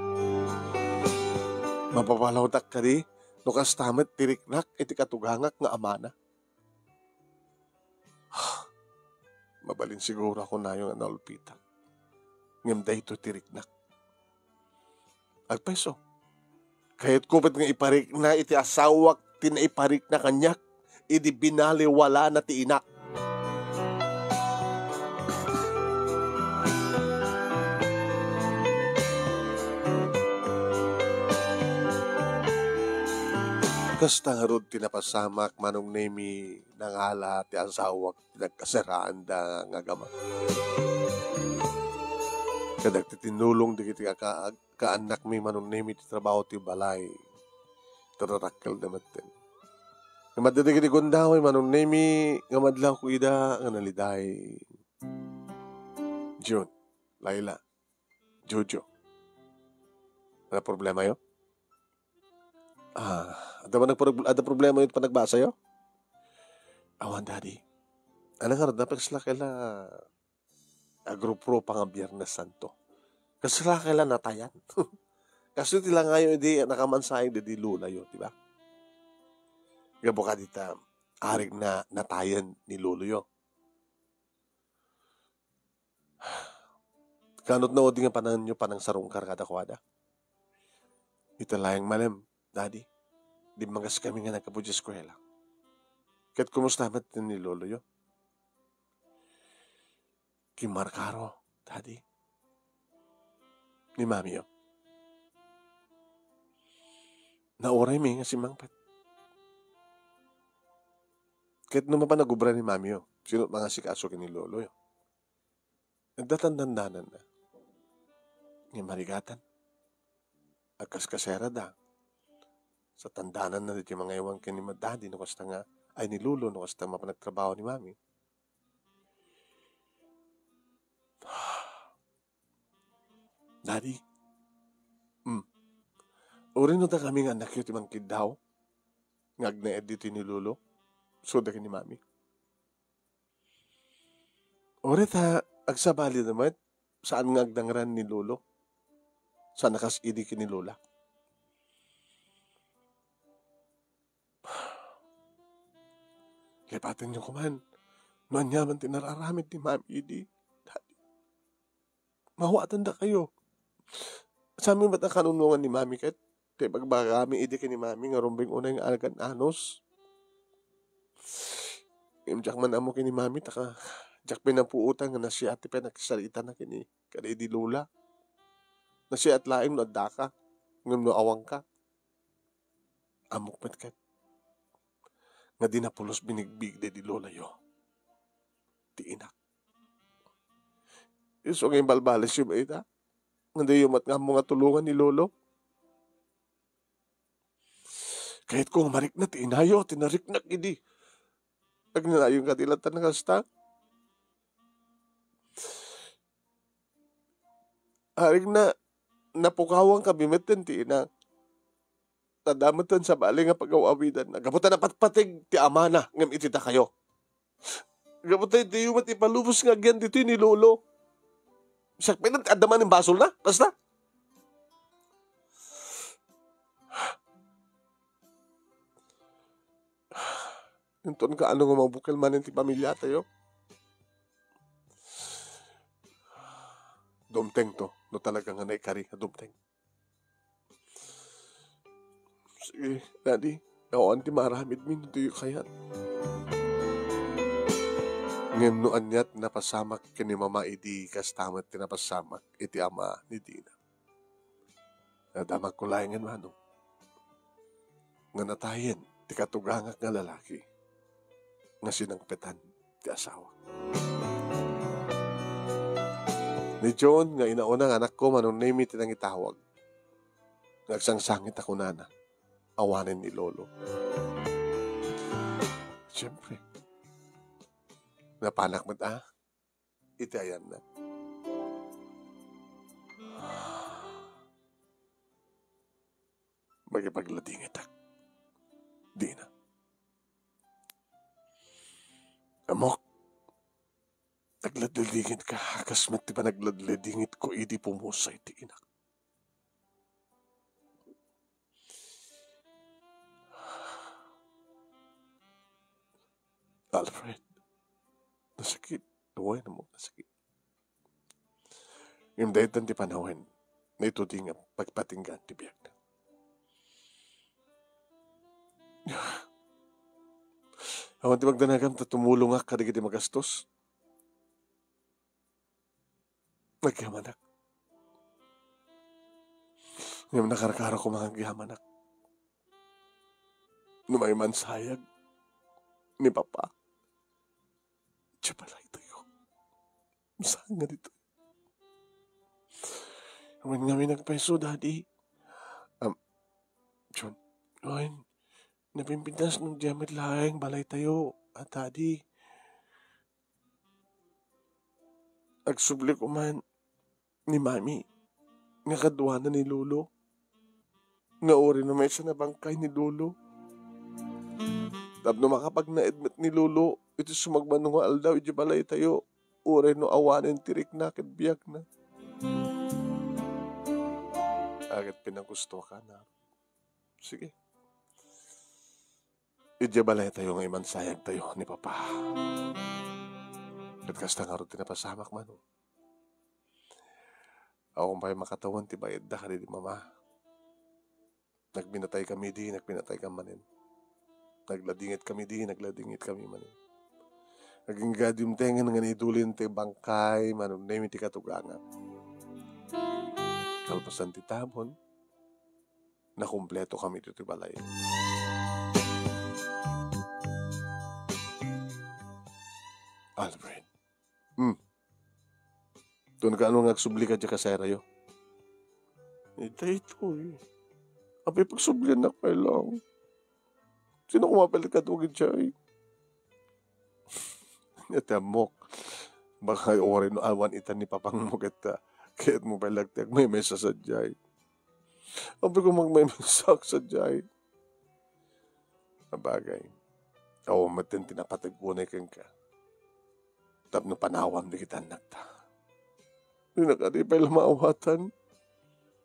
Mapapalawdak kadi no kasta met ti riknak iti katugangak nga amana. Mabalin siguro a kunayo nga naulpitak. Ngem daytoy ti riknak. Agpayso. Kayatko met nga iparikna iti asawak ti naiparikna kaniak idi binaliwalana ti inak. Kasta ngarud ti napasamak, Manong Nemi, nangala ti asawak ti nagkasaraanda nga agama. Kadagiti tinulong dagiti aka-, kaannakmi, Manong Nemi, ti trabaho ti balay. Tararakkel da metten. Ngem adda dagiti gundaway, Manong Nemi, nga madlawko ida nga naliday. June, Laila, Jojo. Adda problemayo? Ah, adda man nagparog-, adda problemayo iti panagbasayo? Awan, Daddy. Ania ngarud, napakasla kay la agruprupa nga Biernes Santo. Kasla kay la natayan. Kastoy ti langayo idi nakamansayag daydi lolayo, di ba? Gapu kadi ta, arig na natayen ni loloyo. Kanot na udi nga pananganyo panangsarungkar kadakuada? Ita laeng malem, Daddy, dimmagas kami nga naggapu ti eskuela. Ket kumusta met ni loloyo? Kimmarkaro, Daddy. Ni mamiyo. Nauraymi nga simmangpet. Ket no mapan nagubra ni mamiyo, sino mangasikaso ken ni loloyo? Adda tandandananna. Ngem marigatan. Agkaskaserada. Sa tandananna ditoy mangaywan ken ni Daddy no kasta nga, ay, ni Lolo no kasta mapan nagtrabaho ni Mami. Daddy, mm, uray no dakami nga annakyo ti mangkiddaw nga agnaed ditoy ni Lolo, so dagiti ni Mami. Uray ta agsabali da met, saan nga agdangran ni Lolo. Saan a kas idi ken ni Lola. Lepatenyo koman no aniaman ti nararamid ni Mami idi. Daddy, mawatandakayo. Saan met a kanunongan ni Mami ket ti ibagbagami idi ken ni Mami nga rumbeng unay nga alagad anus. Ngem diak man ammo ken ni Mami ta ka, diak pinapuotan nga nasiat ti panagsaritana ken ni, kada idi Lola. Nasiat laeng no addaka, ngem no awanka. Ammok met ket nga di napulos binigbig daydi Lolayo ti inak. Isu nga imbalbalisyo ba ita? Nga diyo met nga ammo nga tulongan ni Lolo? Kayatko nga marikna ti inayo, ti nariknak idi. Agnanayon kadi latta nga kasta? Arigna, napukawan kami metten ti ina. Adda metten sabali nga pagaw-awidanna. Gapu ta napatpateg ti amana, ngem iti dakayo. Gapu ta diyo met ipalubos nga agyan ditoy ni Lolo. Siak pay adda manen basolna, basta. Inton kaano nga mabukel manen ti pamiliatayo. Dumteng to, no talaga nga naikari a dumteng. Sige, Daddy, awan ti maaramidmi no diyo kayat. Ngem no ania ti napasamak ken ni Mama idi, kasta met ti napasamak iti ama ni Dina. Nadamagko laengen, Manong, nga natayen ti katugangak nga lalaki nga sinangpetan ti asawak. Ni John nga inauna nga anakko, Manong Nemy ti nangitawag. Nga agsangsangit a kunana, awanen ni Lolo. Siyempre, napanak met a iti ayanna. Makipagladingitak. Dina. Ammok, nagladladingit ka, kas met ti panagladladingit ko idi pumusay ti inak. Alfred, nasakit. Wen mo, nasakit. Ngem daytan ti panawen, naitudi nga pagpatinggaan ti biagna. Awan ti magdanagam ta tumulongak kadagiti magastos. Nagyamanak. Ngem nakarkaro koma nga agyamanak. No maimansayag ni Papa, diay balaytayo. Saan nga ditoy? Awan ngamin agpayso, Daddy. Am, John, wen, napimpintas no diay met laeng balaytayo, a, Daddy. Agsubli koman ni Mami nga kaduana ni Lolo, nga uray no maysa a bangkay ni Lolo. Tapno makapagnaed met ni Lolo iti sumagmamano nga aldaw idiay balaytayo, uray no awanen ti rikna ken biagna. Agat pinagusto ka na. Sige. Idiay balaytayo nga imansayagtayo ni Papa. Ket kasta ngarud ti napasamak, Manong. Awan pay makatawen ti baetda kadagiti Mama. Nagbinatay kami idi, nagbinatay kami manen. Nagladingit kami idi, nagladingit kami manen. Agingga dimtengen nga naidulin ti bangkay, Manong Nemy, ti katugangak. Kalpasan ti tabon, nakumpleto kami ditoy balay. Alfred. Hmm. Wen, kaano nga agsubli ka diay kasayrayo? Daytoy. Apay, pagsubliannak pay lang. Sino koma pay la kano idiay? Iti ammok. Baka uray no awan itan ni Papangmo ket, ah, kayatmo pay la ti agmaymaysa sadiay. Apay, koma agmaymaysaak sadiay. Sabagay, awan met ti napateg unay kenka. Tapno panawam dagiti annakta. Dina kadi pay la maawatan.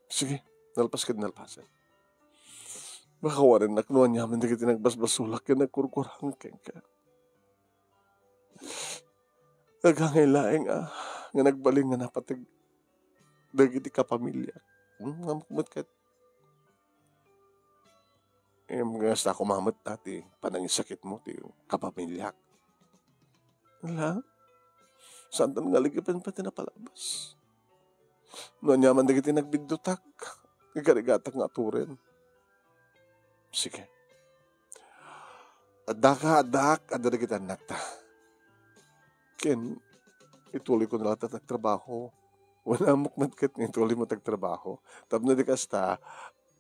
Sige, nalpas ket nalpasen. Makawarennak no aniaman dagiti nagbasbasolak ken nagkurkurang kenka. Nagangay laeng, ah, nga nagbalin nga napateg dagiti kapamiliak. Hmm, ngamkmet ket, em, kasta koma met ti panangisakitmo ti kapamiliak. Ala, saantan nga ligipen pay ti napalabas. No ania man dagiti nagbiddutak, igarigatak nga aturen. Sige. Addaka, addaak, adda dagiti annakta. Ken, ituloyko na latta ti agtrabaho. Wen, ammok met ket nga ituloymo ti agtrabaho. Tapno di kasta,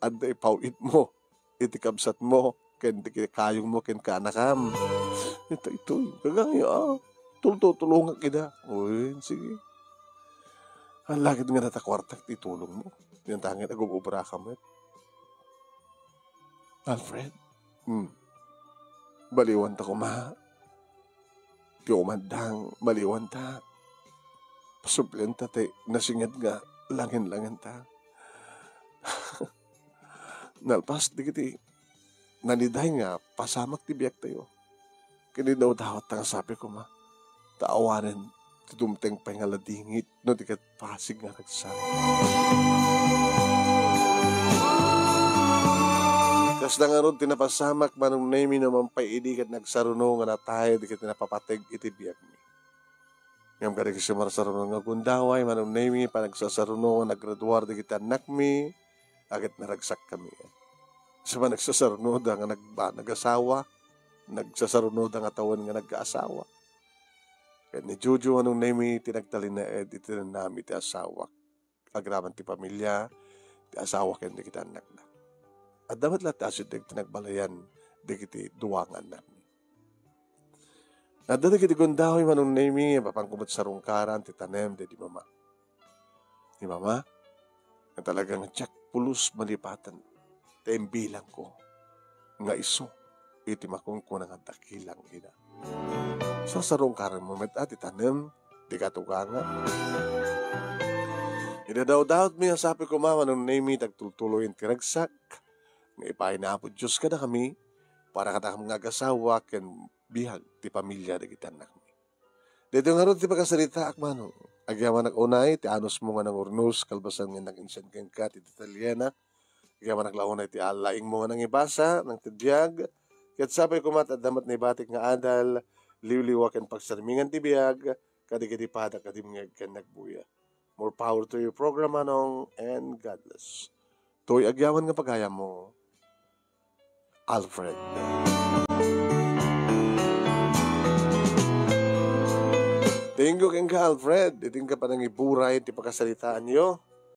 adda ipaw-itmo iti kabsatmo ken ti kayongmo ken kaanakam. Ito, itoy, gagangyo, ah. Tultultulongak ida. Wen, sige. Ala ket nga data kuartak ti itulongmo. Dinan ta ket agub-ubrakam met. Alfred, hmm, baliwanta koma. Ti umandang, baliwanta. Pasublianta ti nasinged nga langin-langenta. Nalpas dagiti naliday nga pasamak ti biagtayo. Ket idawdawat ta nga sabi koma, ta awanen ti dumteng pay nga ladingit no di ket pasig nga ragsak. Kasta ngarud ti napasamak, Manong Nemy, no man pay idi ket nagsaruno nga natay dagiti napapateg iti biagmi. Ngem kadagiti sumarsaruno nga gundaway, Manong Nemy, panagsasaruno nga naggraduar dagiti annakmi, a ket naragsakkami. Sa panagsasarunoda nga nagba-, nagasawa, nagsasarunoda nga tawen nga nagkaasawa. Ket ni Jojo, Manong Nemy, ti nagtalinaed iti nami ti asawak. Agraman ti pamilia, ti asawa ken dagiti annakna. Adda met la ti asideg ti nagbalayan dagiti dua nga annakmi. Adda dagiti gundaway, Manong Nemy, mapanko met sarungkaran ti tanem daydi mama. Ni mama, nga talaga nga diak pulos malipaten ta imbilangko nga isu iti makunkuna nga dakilang ina. Sasarungkaranmo met a ti tanem, di katuganga. Idadawdawatmi a sapay koma, Manong Nemy, ti agtultuloyen ti ragsak nga ipaay ni Apo Dios kadakami para kadakami nga agasawa ken biag ti pamilia dagiti annakmi. Daytoy ngarud ti pakasaritaak, Manong. Agyamanak unay ti anusmo nga nangurnos kalpasan nga nag-insian kenka ti detalyena. Agyamanak la unay ti alaingmo nga nangibasa, nangtediag. Ket sapay koma ta adda met naibatik nga adal, liwliwa ken pagsarmingan ti biag, kadagiti pada a dimngeg ken nagbuya. More power to your program, Manong, and God bless. Toy agyaman nga pagayammo, Alfred. Thank you kenka, Alfred. Iti inka panangiburay ti pakasaritaanyo.